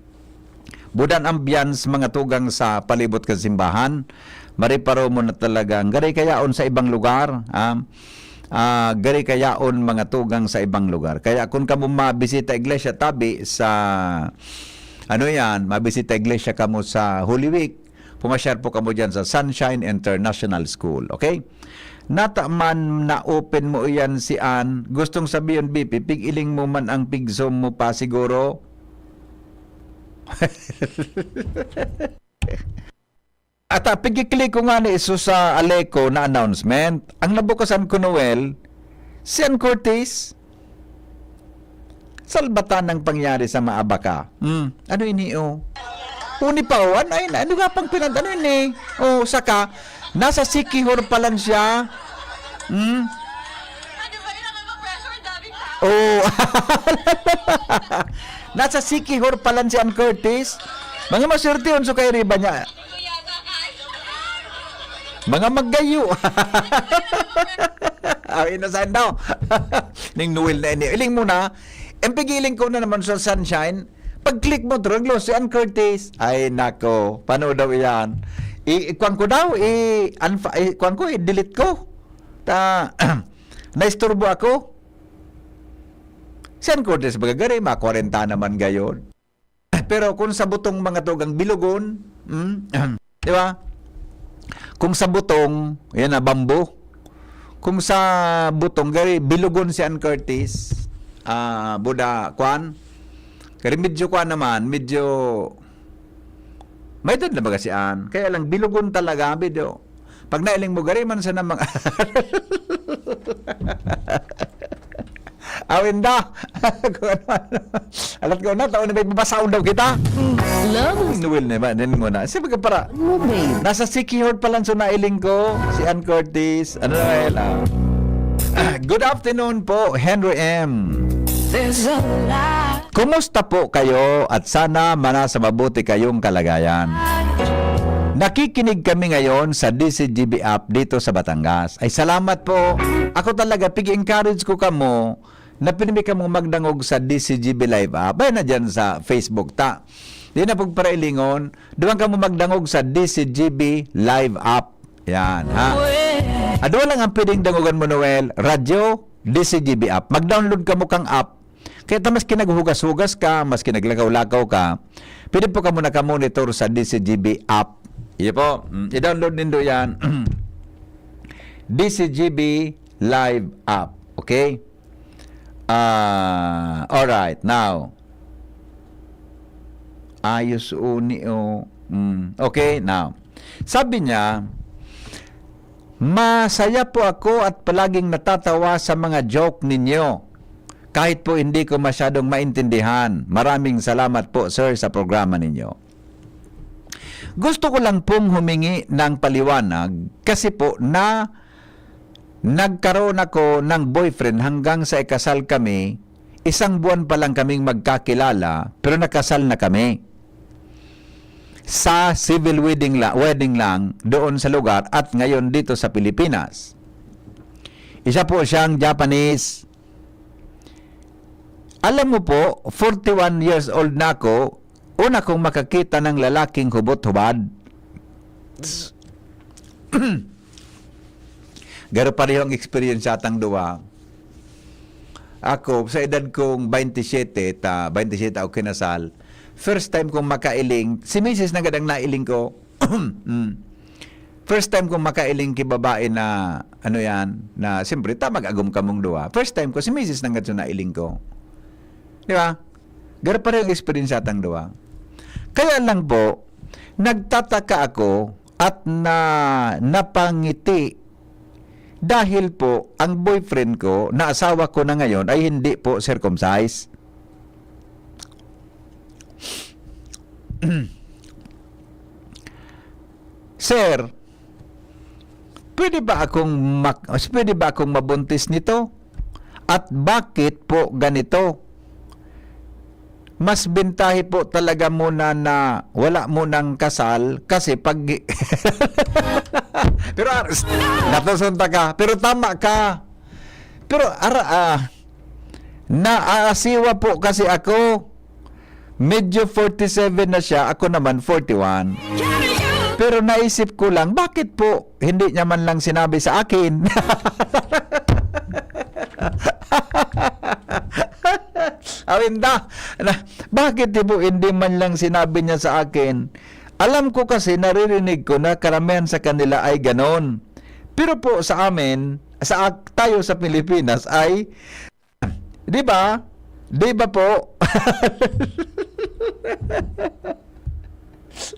Budan ambiance, mga tugang sa palibot kan simbahan. Mariparo mo na talagang gari kayaon sa ibang lugar, ah. Ah, gari kayaon, mga tugang sa ibang lugar. Kaya kung kamo mabisita iglesia tabi sa, ano yan, mabisita iglesia kamo sa Holy Week, pumasyar po kamo dyan sa Sunshine International School, okay? Nata man na-open mo iyan si Ann. Gustong sabihin, B P, pig-iling mo man ang pigsom mo pa siguro. At, ah, pigkiklik ko nga ni iso sa Aleco na announcement. Ang nabukasan ko, Noel, si Ann Curtis. Salbatan ang pangyari sa Maabaka. Hmm, ano ini, oh? Uni pa, oh. Ano, ay, ano nga pang pinag-, ano ini? Oh, saka, nasa Siquijor pa lang siya. Hmm? Oh. Nasa Siquijor pa lang si Ann Curtis. Mga maswerte, unso kay riba niya. Mga magayo. Ay, nasan daw? Ning Noel na ini. Iling mo na. Ang pigiling ko na naman sa Sunshine. Pag-click mo, Droglo, si Ann Curtis. Ay, nako. Paano daw iyan? I, ikuan ko daw, i, unfa-, i, kuan ko, i-delete ko. Ta, naisturbo ako. Si Ann Curtis, bagagari, mga kwarenta naman gayon. Pero kung sa butong mga tugang bilugon, mm, di ba? Kung sa butong, yan na, bamboo. Kung sa butong, gari, bilugon si Ann Curtis, ah, buda, kwan, Kaya medyo kwa naman, medyo may edad na baga si Ann. Kaya lang, bilugon talaga, medyo. Pag nailing mo, gari man sana mga... Awin da! Kung ano-ano. Alat ko na, taon na may babasaon daw kita. Love Noel na ba? Din mo na. Kasi baga para, mo, babe. Nasa Sikihor pa lang so nailing ko, si Ann Curtis. Ano na, Noel? Ah. Good afternoon po, Henry M. There's a lot. Kumusta po kayo at sana manasa mabuti kayong kalagayan? Nakikinig kami ngayon sa D C G B app dito sa Batangas. Ay, salamat po. Ako talaga, pig-encourage ko kamo na pinimi kamo magdangog sa D C G B Live app. Ay, na dyan sa Facebook ta. Di na pagparailingon, duman kamo magdangog sa D C G B Live app. Yan, ha? Adwa lang ang pwedeng dangogan mo, Noel. Radyo, D C G B app. Mag-download kamo kang app. Kaya ta maski naghugas-hugas ka, maski naglakaw-lakaw ka, pwede po kamo nakamonitor sa D C G B app. Iyo po, mm, i-download nindo yan. D C G B Live app. Okay? Ah, alright. Now, ayos uni o. Mm, okay, now. Sabi niya, "Masaya po ako at palaging natatawa sa mga joke ninyo. Kahit po hindi ko masyadong maintindihan. Maraming salamat po, sir, sa programa ninyo." Gusto ko lang pong humingi ng paliwanag kasi po na nagkaroon ako ng boyfriend hanggang sa ikasal kami, isang buwan pa lang kaming magkakilala, pero nakasal na kami. Sa civil wedding, la, wedding lang doon sa lugar at ngayon dito sa Pilipinas. Isa po siyang Japanese. Alam mo po, forty-one years old na ako, una kong makakita ng lalaking hubot-hubad. Garo pareho ang experience atang duwa. Ako, sa edad kong twenty-seven, ta, twenty-seven ako kinasal, first time kong makailing, si misis na gadang nailing ko. Mm. First time kong makailing ki babae na, ano yan, na siyempre, ta mag-agom kamong duwa. First time ko, si misis na gadso nailing ko. Di ba? Garo pareho ang experience atang duwa. Kaya lang po, nagtataka ako at na, napangiti dahil po ang boyfriend ko na asawa ko na ngayon ay hindi po circumcised. Sir, pwede ba akong mak-, pwede ba akong mabuntis nito? At bakit po ganito? Mas bentahe po talaga muna na wala munang kasal kasi pag... Pero ar-, natusunta ka. Pero tama ka. Pero ara, ah, naasiwa po kasi ako. Medyo forty-seven na siya, ako naman forty-one. Pero naisip ko lang, bakit po hindi niya man lang sinabi sa akin? Awinda, na, bakit di po hindi man lang sinabi niya sa akin? Alam ko kasi, naririnig ko na karamihan sa kanila ay ganon. Pero po sa amin, sa ak-, tayo sa Pilipinas ay, di ba? Di ba po?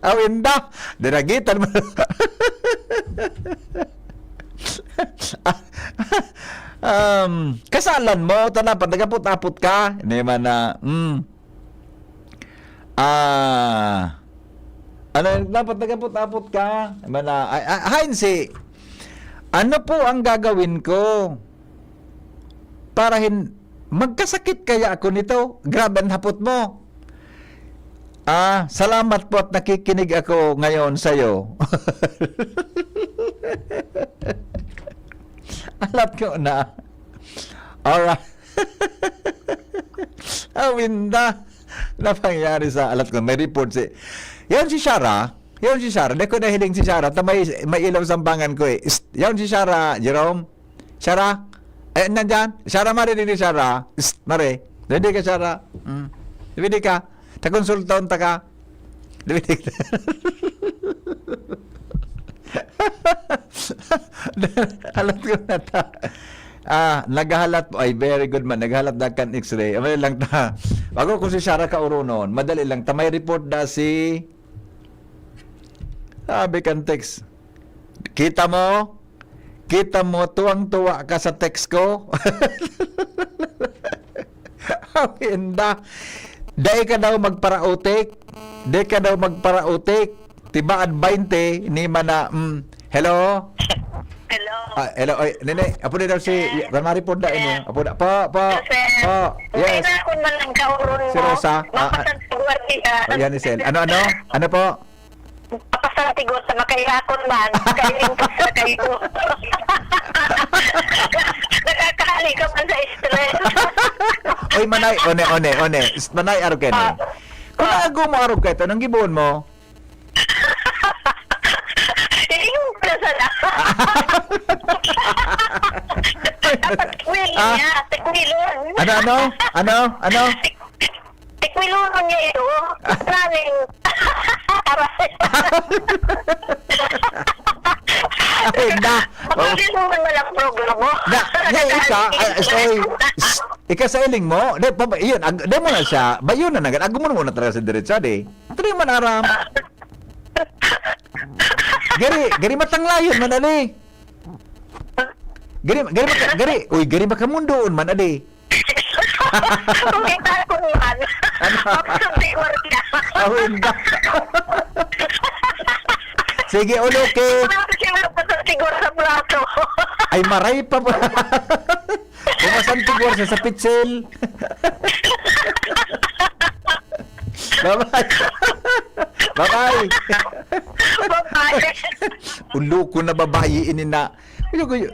Awinda, dinagitan mo. um, kasalan mo, ta dapat nagapot-apot ka. Hindi man na, mm. Ah, ano, dapat nagapot-apot ka? Mana, ay, ay, hain si, ano po ang gagawin ko? Para hin-, magkasakit kaya ako nito? Grabe ang hapot mo. Ah, salamat po at nakikinig ako ngayon sa'yo. Alat ko na. Alright. Awinda. Napangyari sa alat ko. May report si... Yan si Shara. Yan si Shara. Di ko nahiling si Shara. Ta may, may ilaw sa bangan ko eh. Ist, yan si Shara, Jerome. Shara. Eh, nandyan. Shara, mare, dili Shara. Ist, mare. Dili ka, Shara. Mm. Dili ka. Takonsulta unta ka. Dili ka. Alat ko na ta. Ah, naghahalat po. Ay, very good man. Naghahalat na kan X-ray. Amay lang ta. Bago ko si Sarah kauronon, madali lang. Ta may report na si, sabi kan text, "Kita mo? Kita mo, tuwang-tuwa ka sa text ko?" Ang inda. Dai ka daw magparautik. Dai ka daw magparautik. Tibaad baynte, ni mana, mm. Hello? Hello. Ah, hello. Oy, nene, apo na daw si, Sir. Kan maripod na ini. Sir. Apo na. Po, po. Sir, Sir. Po. Yes. Kailangan man lang kauron Si mo. Rosa. Ah, ah. Mapasan sa gwardiya. Oh, yan ni Sel. Ano, ano? Ano po? Mapasan siguro sa makairakon man. Kailing ko sa kayo. Nakakahali ka man sa stress. Oy, manay, one, one, one. Manay, arog ka na. Ah. Kung Ah. naago mo, arog ka ito, nang gibuon mo? Iyon pala sana. Dapat tekwil Ah. niya, tekwilon. Ano, ano? Ano? Ano? Tekwilon niya ito. Planning. Aray. Ay, na. Pag-tekwilon na lang programa. Na, na, ika, ay, sorry. Ika sa iling mo, di, pa, yun, ag, di mo na siya, ba yun na nagad, ag mo na muna talaga sa diretso, di? Ito na yung manaram. Gari, gari matanglayon man, ali. Gari, gari, maka, gari, uy, gari makamundoon man, ali. Kung kita ko man, Ano? Ako sa siguro niya. Ah, hindi. Sige, ulo, okay. Wala ko siya mapasok siguro sa plato. Ay, maray pa ba? Pumasan siguro siya sa pitsil. Bye-bye. Bye-bye. Bye-bye. Ulo ko na babayi ini na. Ulo ko y-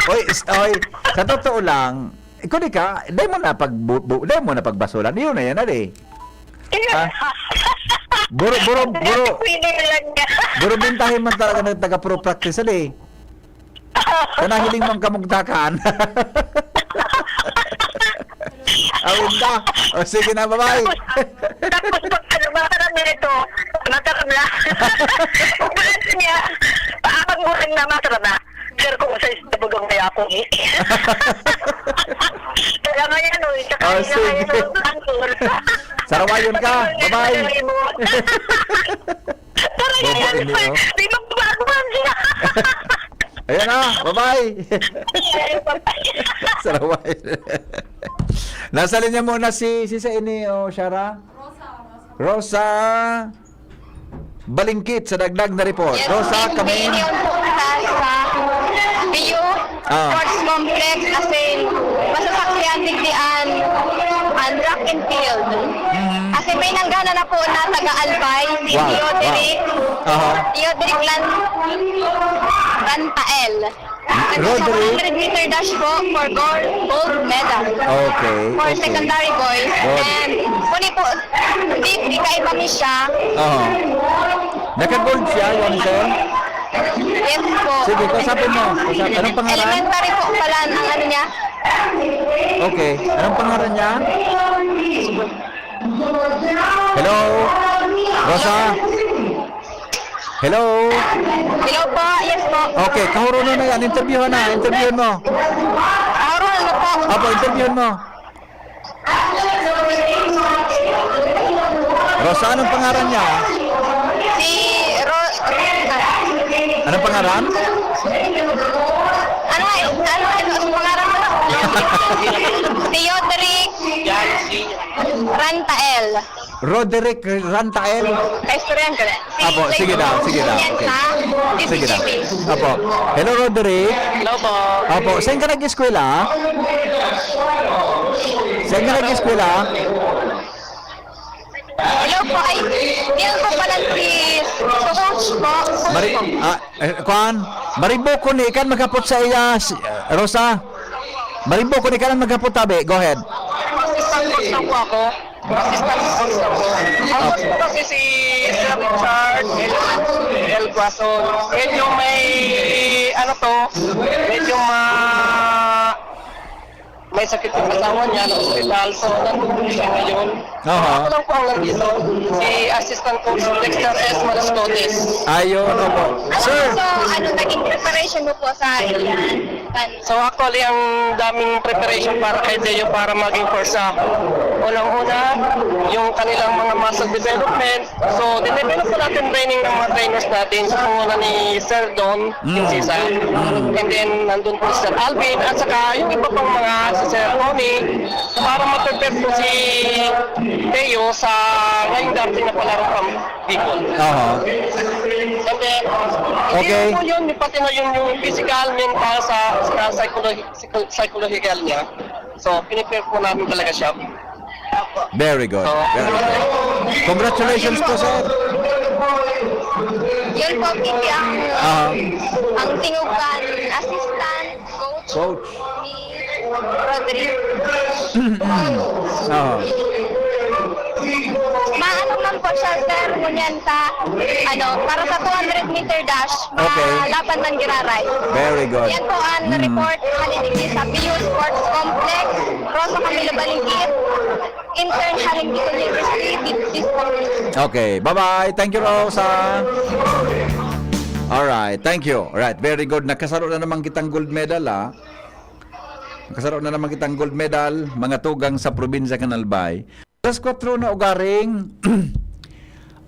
Oy, ist-, oy, sa totoo lang, ikaw di ka, dai mo na pagbu-, bu-, dai mo na pagbasulan. Yun na yan, ali. Ayun. Ah. Buro, buro, buro. Pwede lang niya. Buro, bintahin man talaga ng taga-pro practice, ali. Sa nahiling mong kamugtakan. Awin ka. O, sige na, bye-bye. Tapos, tapos pag ano, mataram na ito. Mataram na. Kung gusto niya, paabang mo rin na mataram na. Sir, kung sa isda, bagang may ako, eh. Kaya ngayon, oh, isa Oh, kanina sige. ngayon, oh, ang cool. Sarawayon ka. Bye-bye. Tara, Bobo yan, ini, sir. oh. Di ba, bago man siya? Ayan na, bye-bye. Ay, bye-bye. Saraway. Nasa linya muna si, si sa ini, oh, Shara? Rosa. Balingkit sa dagdag na report. Yes, Rosa, kami. Opinion po sa, sa P U Ah. Sports Complex, as in, masasakyan, digdian, and track and field. Mhm. Kasi may nanggana na po na taga-Albay, si Wow, Theodoric, wow. Aha. Theodoric Lan-, Rantael. Roderick. Sa one hundred meter dash po for gold, gold medal. Okay, For okay. secondary boys. Good. And kuni po, di, di kaiba mi siya. Oo. Naka-gold siya, Juanicel? Yes po. Sige, kausapin mo. Kausap-, anong pangalan? Elementary po pala ang ano niya. Okay. Anong pangalan niya? Hello? Rosa? Hello? Hello po, yes po. Okay, kahuruno na yan. Interviewhan na. Interviewin mo. Kahuruno na po. Opo, interviewin mo. Rosa, anong pangaran niya? Si Ro-, Ro-, Anong pangaran? Ano, ano, ano, ano pangaran mo? Theodoric Rantael. Roderick Rantael. Kaistoryahan ka na. Si Apo, sige daw, sige daw. Okay. Sa Sige daw. D P G P. Apo. Hello, Roderick. Hello po. Apo, saan ka nag-eskwela? Saan ka nag-eskwela? Hello po, ay, yan po pala si Coach po. Mari-, ah, eh, kuan, Maribo ko ni ikan maghapot sa iya, si, Rosa. Maribo ko ni ikan maghapot, tabi. Go ahead. Assistant coach na po ako. Assistant coach na po. Ang coach ko kasi si Sir Richard El, El Guason. Medyo may, ano to, medyo ma-, May sakit yung asawa niya, na-hospital. So, nandun po siya ngayon. Aha. Ako lang po ang nandito, si Assistant Coach Dexter S. Malascotes. Ayun, opo. Ano Sir! po, ano, naging preparation mo po sa Alien? Kan- So, actually, ang daming preparation para kay Deo para maging first half. Unang-una, yung kanilang mga muscle development. So, dinevelop po natin training ng mga trainers natin. Sa panguna ni Sir Don, Mm. yung isa. Mm. And then, nandun po si Sir Alvin. At saka, yung iba pang mga, si Sir Tony, para ma-prepare po si Deo sa ngayong darating na palarong pang Bicol. Aha. And then, Okay. hindi lang po yun, pati na yun yung physical, mental, sa, sa psychology, psycho-, psychological niya. So, pinipare po namin talaga siya. Very good. So, Very good. Congratulations po, sir. Yun po, Kiki, ang, Ah. ang tingog kan assistant coach Coach. ni Rodrigo. Ah. Maano man po siya, sir, ngunyan sa, ano, para sa two hundred meter dash, Okay. malaban man giraray. Very good. Yan po ang Mm. report, haliligdi sa P U Sports Complex, Rosa Camilo Balingkit, intern, Haringkito University, Baptist College. Okay, bye-bye. Thank you, Rosa. Alright, thank you. Alright, very good. Nakasaro na naman kitang gold medal, ah. Nakasaro na naman kitang gold medal, mga tugang sa probinsya kan Albay. Alas kwatro na ugaring,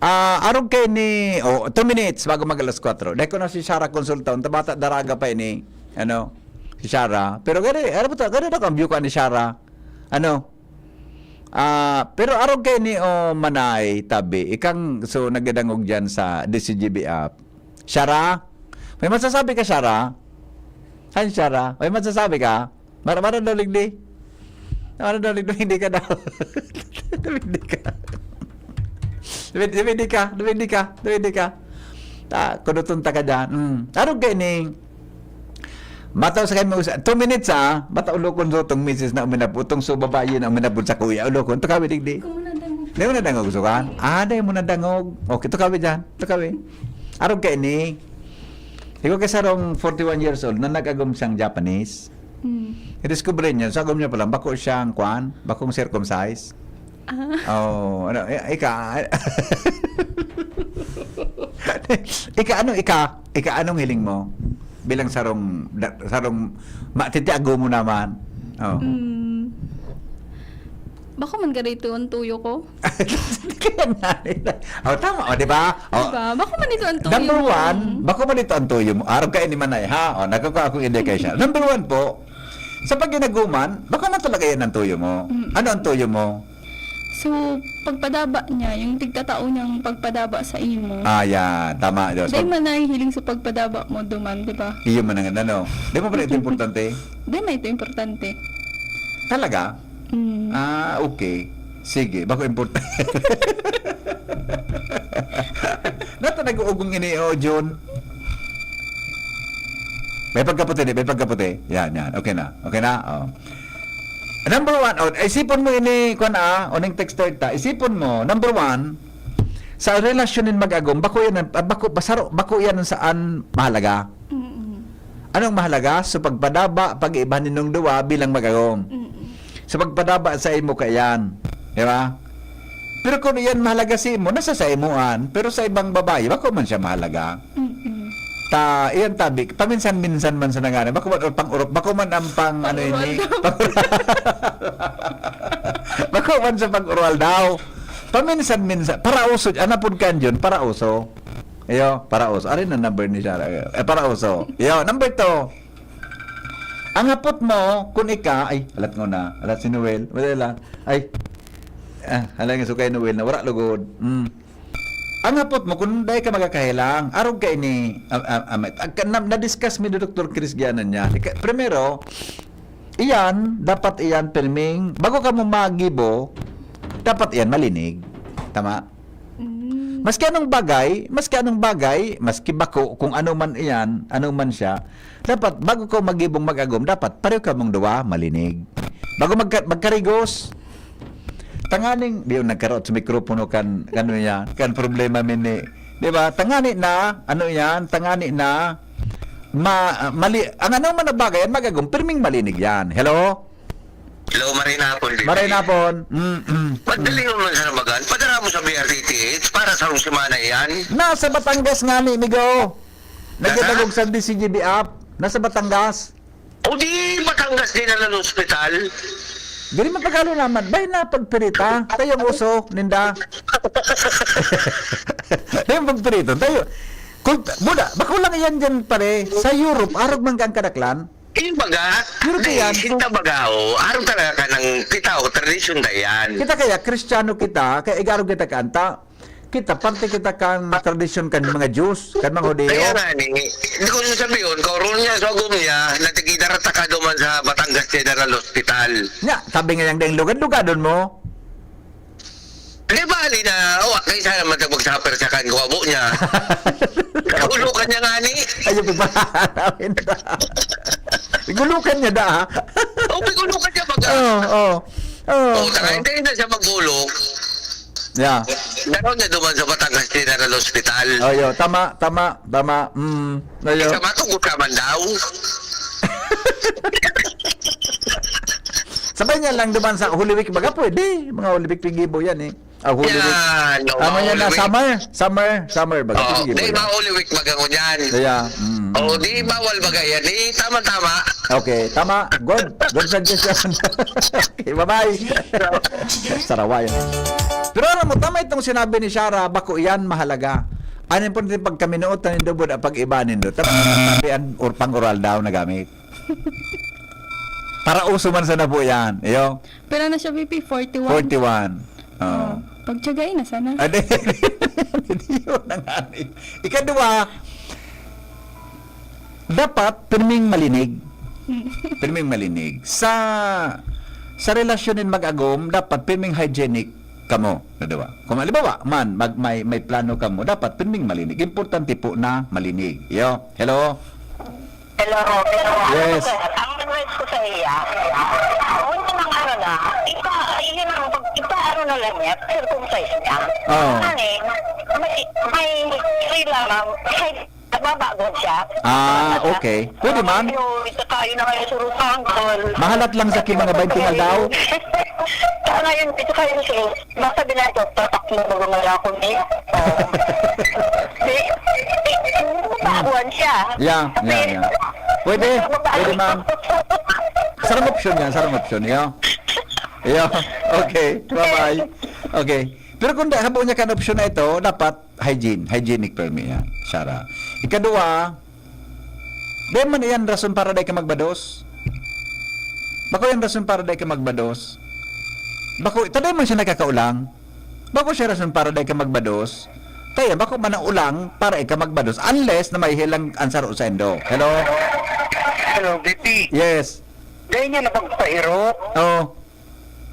ah, arog kay ni, oh, two minutes bago mag alas kwatro. Dahil ko na si Shara konsulta, unta bata daraga pa ini, ano, si Shara. Pero gani, ano ba to? Gani na ang view ka ni Shara. Ano? Ah, pero arog kay ni, oh, Manay, tabi. Ikang, so, nagdadangog dyan sa D C G B app. Shara? May masasabi ka, Shara? Ay, Shara? May masasabi ka? Mara, mara daw ligdi. Mara daw ligdi, hindi ka daw. Hindi ka. Hindi ka, hindi ka, hindi ka. Ta, kuduton ta ka dyan. Mm. Arog kay ni, mataw sa kami, two minutes, ah. Bata ulokon so, tong misis na uminapod, tong so babayi na uminapod sa kuya, ulokon. Tukawi, digdi. Di mo na dangog sukan? Ah, di mo na dangog. Okay, tukawi dyan. Tukawi. Arog kay ni, ikaw kay sarong forty-one years old na nag-agom siyang Japanese. Hmm. I-discover niya, sa agom niya pa lang, bako siyang, kwan, bakong circumcise. Ah, Oh, ano, i- ika, ika, ano, ika, ika, anong hiling mo? Bilang sarong, da- sarong, matitiago mo naman. Oh. hmm. Bako man ganito ang tuyo ko. Kaya nga, oh, tama, oh, di ba? Oh, Diba? Bako man ito ang tuyo Number mo. One, bako man ito ang tuyo mo. Arog ka ni Manay, ha? O, nagkakawa akong indication. Number one po, sa paginaguman, bako na talaga yan ang tuyo mo. Mm. Ano ang tuyo mo? So, pagpadaba niya, yung tigtatao niyang pagpadaba sa imo. Ah, yan. Tama. Diyos. Dahil man nahihiling sa pagpadaba mo duman, di ba? Iyo man ang ano. Di mo pala ito importante? Dahil na ito importante. Talaga? Mm. Ah, okay. Sige, bako importante. Nata nag-uugong ini, oh, Jun. May pagkaputi, di? May pagkaputi. Yan, yan. Okay na. Okay na? Oh. Number one, oh, isipon mo ini, kwan ah, uning texter ta. Isipon mo, number one, sa relasyon nin mag-agom, bako yan, ang- ah, bako, basaro, bako yan ang saan mahalaga. Mm-mm. Anong mahalaga? So, pagpadaba, pag-iibahan ninyong duwa bilang mag-agom. Mm-mm. So, pagpadaba sa imo kaiyan. Di ba? Pero kung iyan mahalaga sa imo, nasa sa imuan. Pero sa ibang babae, bako man siya mahalaga. Mm-mm. Ta, iyan tabi, paminsan-minsan man sa nangaran. Bako man, or pang-urop, bako man ang pang, ano ini? Pang-, bako man sa pang-oral daw. Paminsan-minsan, parauso, anapod kan yun, parauso. Iyo, parauso. Ari na number ni Sarah. Eh, parauso. Iyo, number two. Ang hapot mo, kung ika, ay, alat ko na. Alat si Noel. Wala lang. Ay, ah, alang yung sukay Noel na wala lugod. Mm. Ang hapot mo, kung dahil ka magkakahilang, arog ka ini, ah, ah, ah, may- ah, ka- na, na-discuss mi ni Doktor Chris Gianan niya. Ika, primero, iyan, dapat iyan, pirming, bago ka mo magibo, dapat iyan, malinig. Tama? Mm. Maski anong bagay, maski anong bagay, maski bako, kung ano man iyan, ano man siya, dapat bago ka magibong mag-agom, dapat pareho ka mong duwa, malinig. Bago magka, magkarigos, tanganing, di yung nagkaraot sa mikropono kan, ano yan, kan problema mini. Di ba? Tangani na, ano yan, tangani na, ma, mali, ang ano man na bagay, yan mag-agom, pirming malinig yan. Hello? Hello, maray na hapon, Bibi. Maray na hapon. Mm, mm, mm. Madali mo man sa nabagan. Padara mo sa B R T T H para sa rong semana iyan. Nasa Batangas nga ni, migo. Nagdadagog sa D C G B app. Nasa Batangas. O di, Batangas din na ng ospital. Diri man pagkalo naman. Bay na pagpirita. Tayo ang uso, ninda. Tayo ang pagpirita. Tayo. Kung, buda, bako lang iyan dyan, pare. Sa Europe, arog man ka ang kadaklan. Yung baga, European, naisip na baga, oh, araw talaga ka ng kita o tradisyon na yan. Kita kaya, Kristiyano kita, kaya igarog kita kanta. Kita, parte kita kan tradisyon kan mga Jews, kan mga Hudeo. Kaya nga, ni, hindi ko sabi yun, kauron niya, sa agom niya, natigidarata ka duman sa Batangas General Hospital. Nya, sabi nga yang daing lugad-lugadon mo. Di ba, Alina? Oh, kaysa naman tag magsuffer sa kan kuwabo niya. Gulukan niya nga ni. Ayun, pagpahanamin na. Gulukan niya da, ha? Oh, gulukan niya baga. Oo, oo. Oo, Oh, taka, oo. Hindi na siya maggulok. Yeah. Daron niya duman sa Batangas General Hospital. Oh, yo, tama, tama, tama. Mm, ayo. Sa matugot ka man daw. Sabay niya lang duman sa Holy Week, baga pwede. Mga Holy Week, pigibo yan eh. Ah, Holy Week. Yan, oh, Tama mga yan na, Holy Week. Summer, summer, summer, baga. Oh, Pigibo di yan. Mga Holy Week, baga ko dyan. Kaya, mm, Oh, mm. Di bawal baga yan. Eh, tama-tama. Okay, tama. Good. Good suggestion. Okay, bye-bye. Sarawa yan. Pero alam mo, tama itong sinabi ni Shara, bako yan mahalaga. Ano yung pwede pagkaminuot na nindubod ang pag-iba nindo? Tapos sabi ang or pang-oral daw na gamit. Para uso man sana po yan. Iyo. Pero na siya, B P, forty-one. Forty-one. Oo. Oh, pagtiyagain na sana. Ah, di, di, di, yun na nga ni. Ikadua, dapat pirming malinig. Mm. Pirming malinig. Sa, sa relasyon nin mag-agom, dapat pirming hygienic kamo, na diba? Kung halimbawa man, mag, may, may plano kamo, dapat pirming malinig. Importante po na malinig. Yo, hello? Hello, Robert. Yes. Ang advice ko sa iya, kung yun ang ano na, ipa, yun ang pag, ipa, ano na lang niya, circumcise niya. Oo. Ano eh, may, may free lamang, kahit nababagod siya. Ah, okay. Pwede man. Yun, ito tayo na ngayon sa Rutangkol. Mahalat lang sa aking mga baynte aldaw. Saka ngayon, ito kayo sa Basta binadyo, tatak mo, bago nga lang ako ni, oh. Di, di, di, natakuan siya. Yeah, yeah, yeah. Pwede, pwede, ma'am. Sarang opsyon yan, sarang opsyon, yo. Yo, okay, bye-bye. Okay. Pero kung da, habo niya kan opsyon na ito, dapat hygiene, hygienic permi yan, Shara. Ikadua, Dai man iyan rason para dai ka magbados. Bako yan rason para dai ka magbados. Bako, ta dai man siya nakakaulang. Bako siya rason para dai ka magbados. Kaya bako man ang ulang para ika magbados unless na mahihilang ang saro sa indo. Hello? Hello, B P. Yes. Dai niya na pagpahiro. Oh.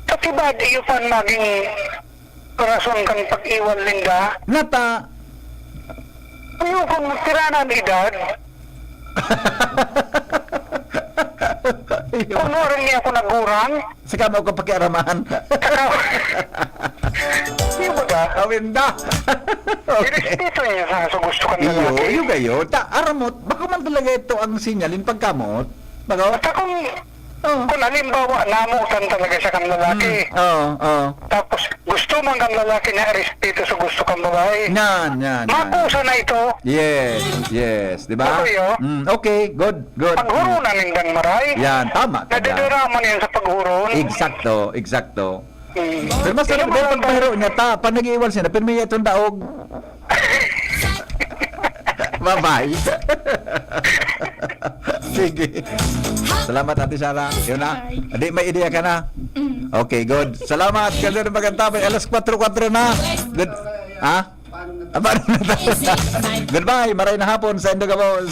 Pati ba, di yun pa naging rason kan pag-iwal ninda? Nata. Ayoko, magtira na ang edad. Iyo. Kung warin niya ako nagurang. Saka mo ako pakiaramahan. Saka, di ba ka? Awin da. Okay. Irespeto niya sa, sa gusto kang Iyo, lalaki. Iyo kayo. Ta, aramot, baka man talaga ito ang sinyalin pagkamot. Baka At akong Oh. Kung halimbawa, namotan talaga siya kan lalaki. Mm, oo, oo. Tapos, gusto man kan lalaki na respeto sa gusto kan babae. Yan, yan, yan. Makusa na ito. Yes, yes. Di ba? Okay, oh. Mm, okay, good, good. Paghurunan nindang maray. Yan, tama ka dyan. Nadidiraman yan sa paghuron. Eksakto, eksakto. Mm. Pero mas Yun talaga ang pagpahiro niya, ta, pag nag-iiwal sila, pero may itong daog. Bye-bye. Sige. Salamat, Ate Sarah. Yun na. Bye. Di, may ideya ka na? Mm. Okay, good. Salamat. Ganda ng maganda. May alas kwatro kwatro na. Good. Ha? Ah, paano na to? Goodbye. Maray na hapon sa Indo Gabos.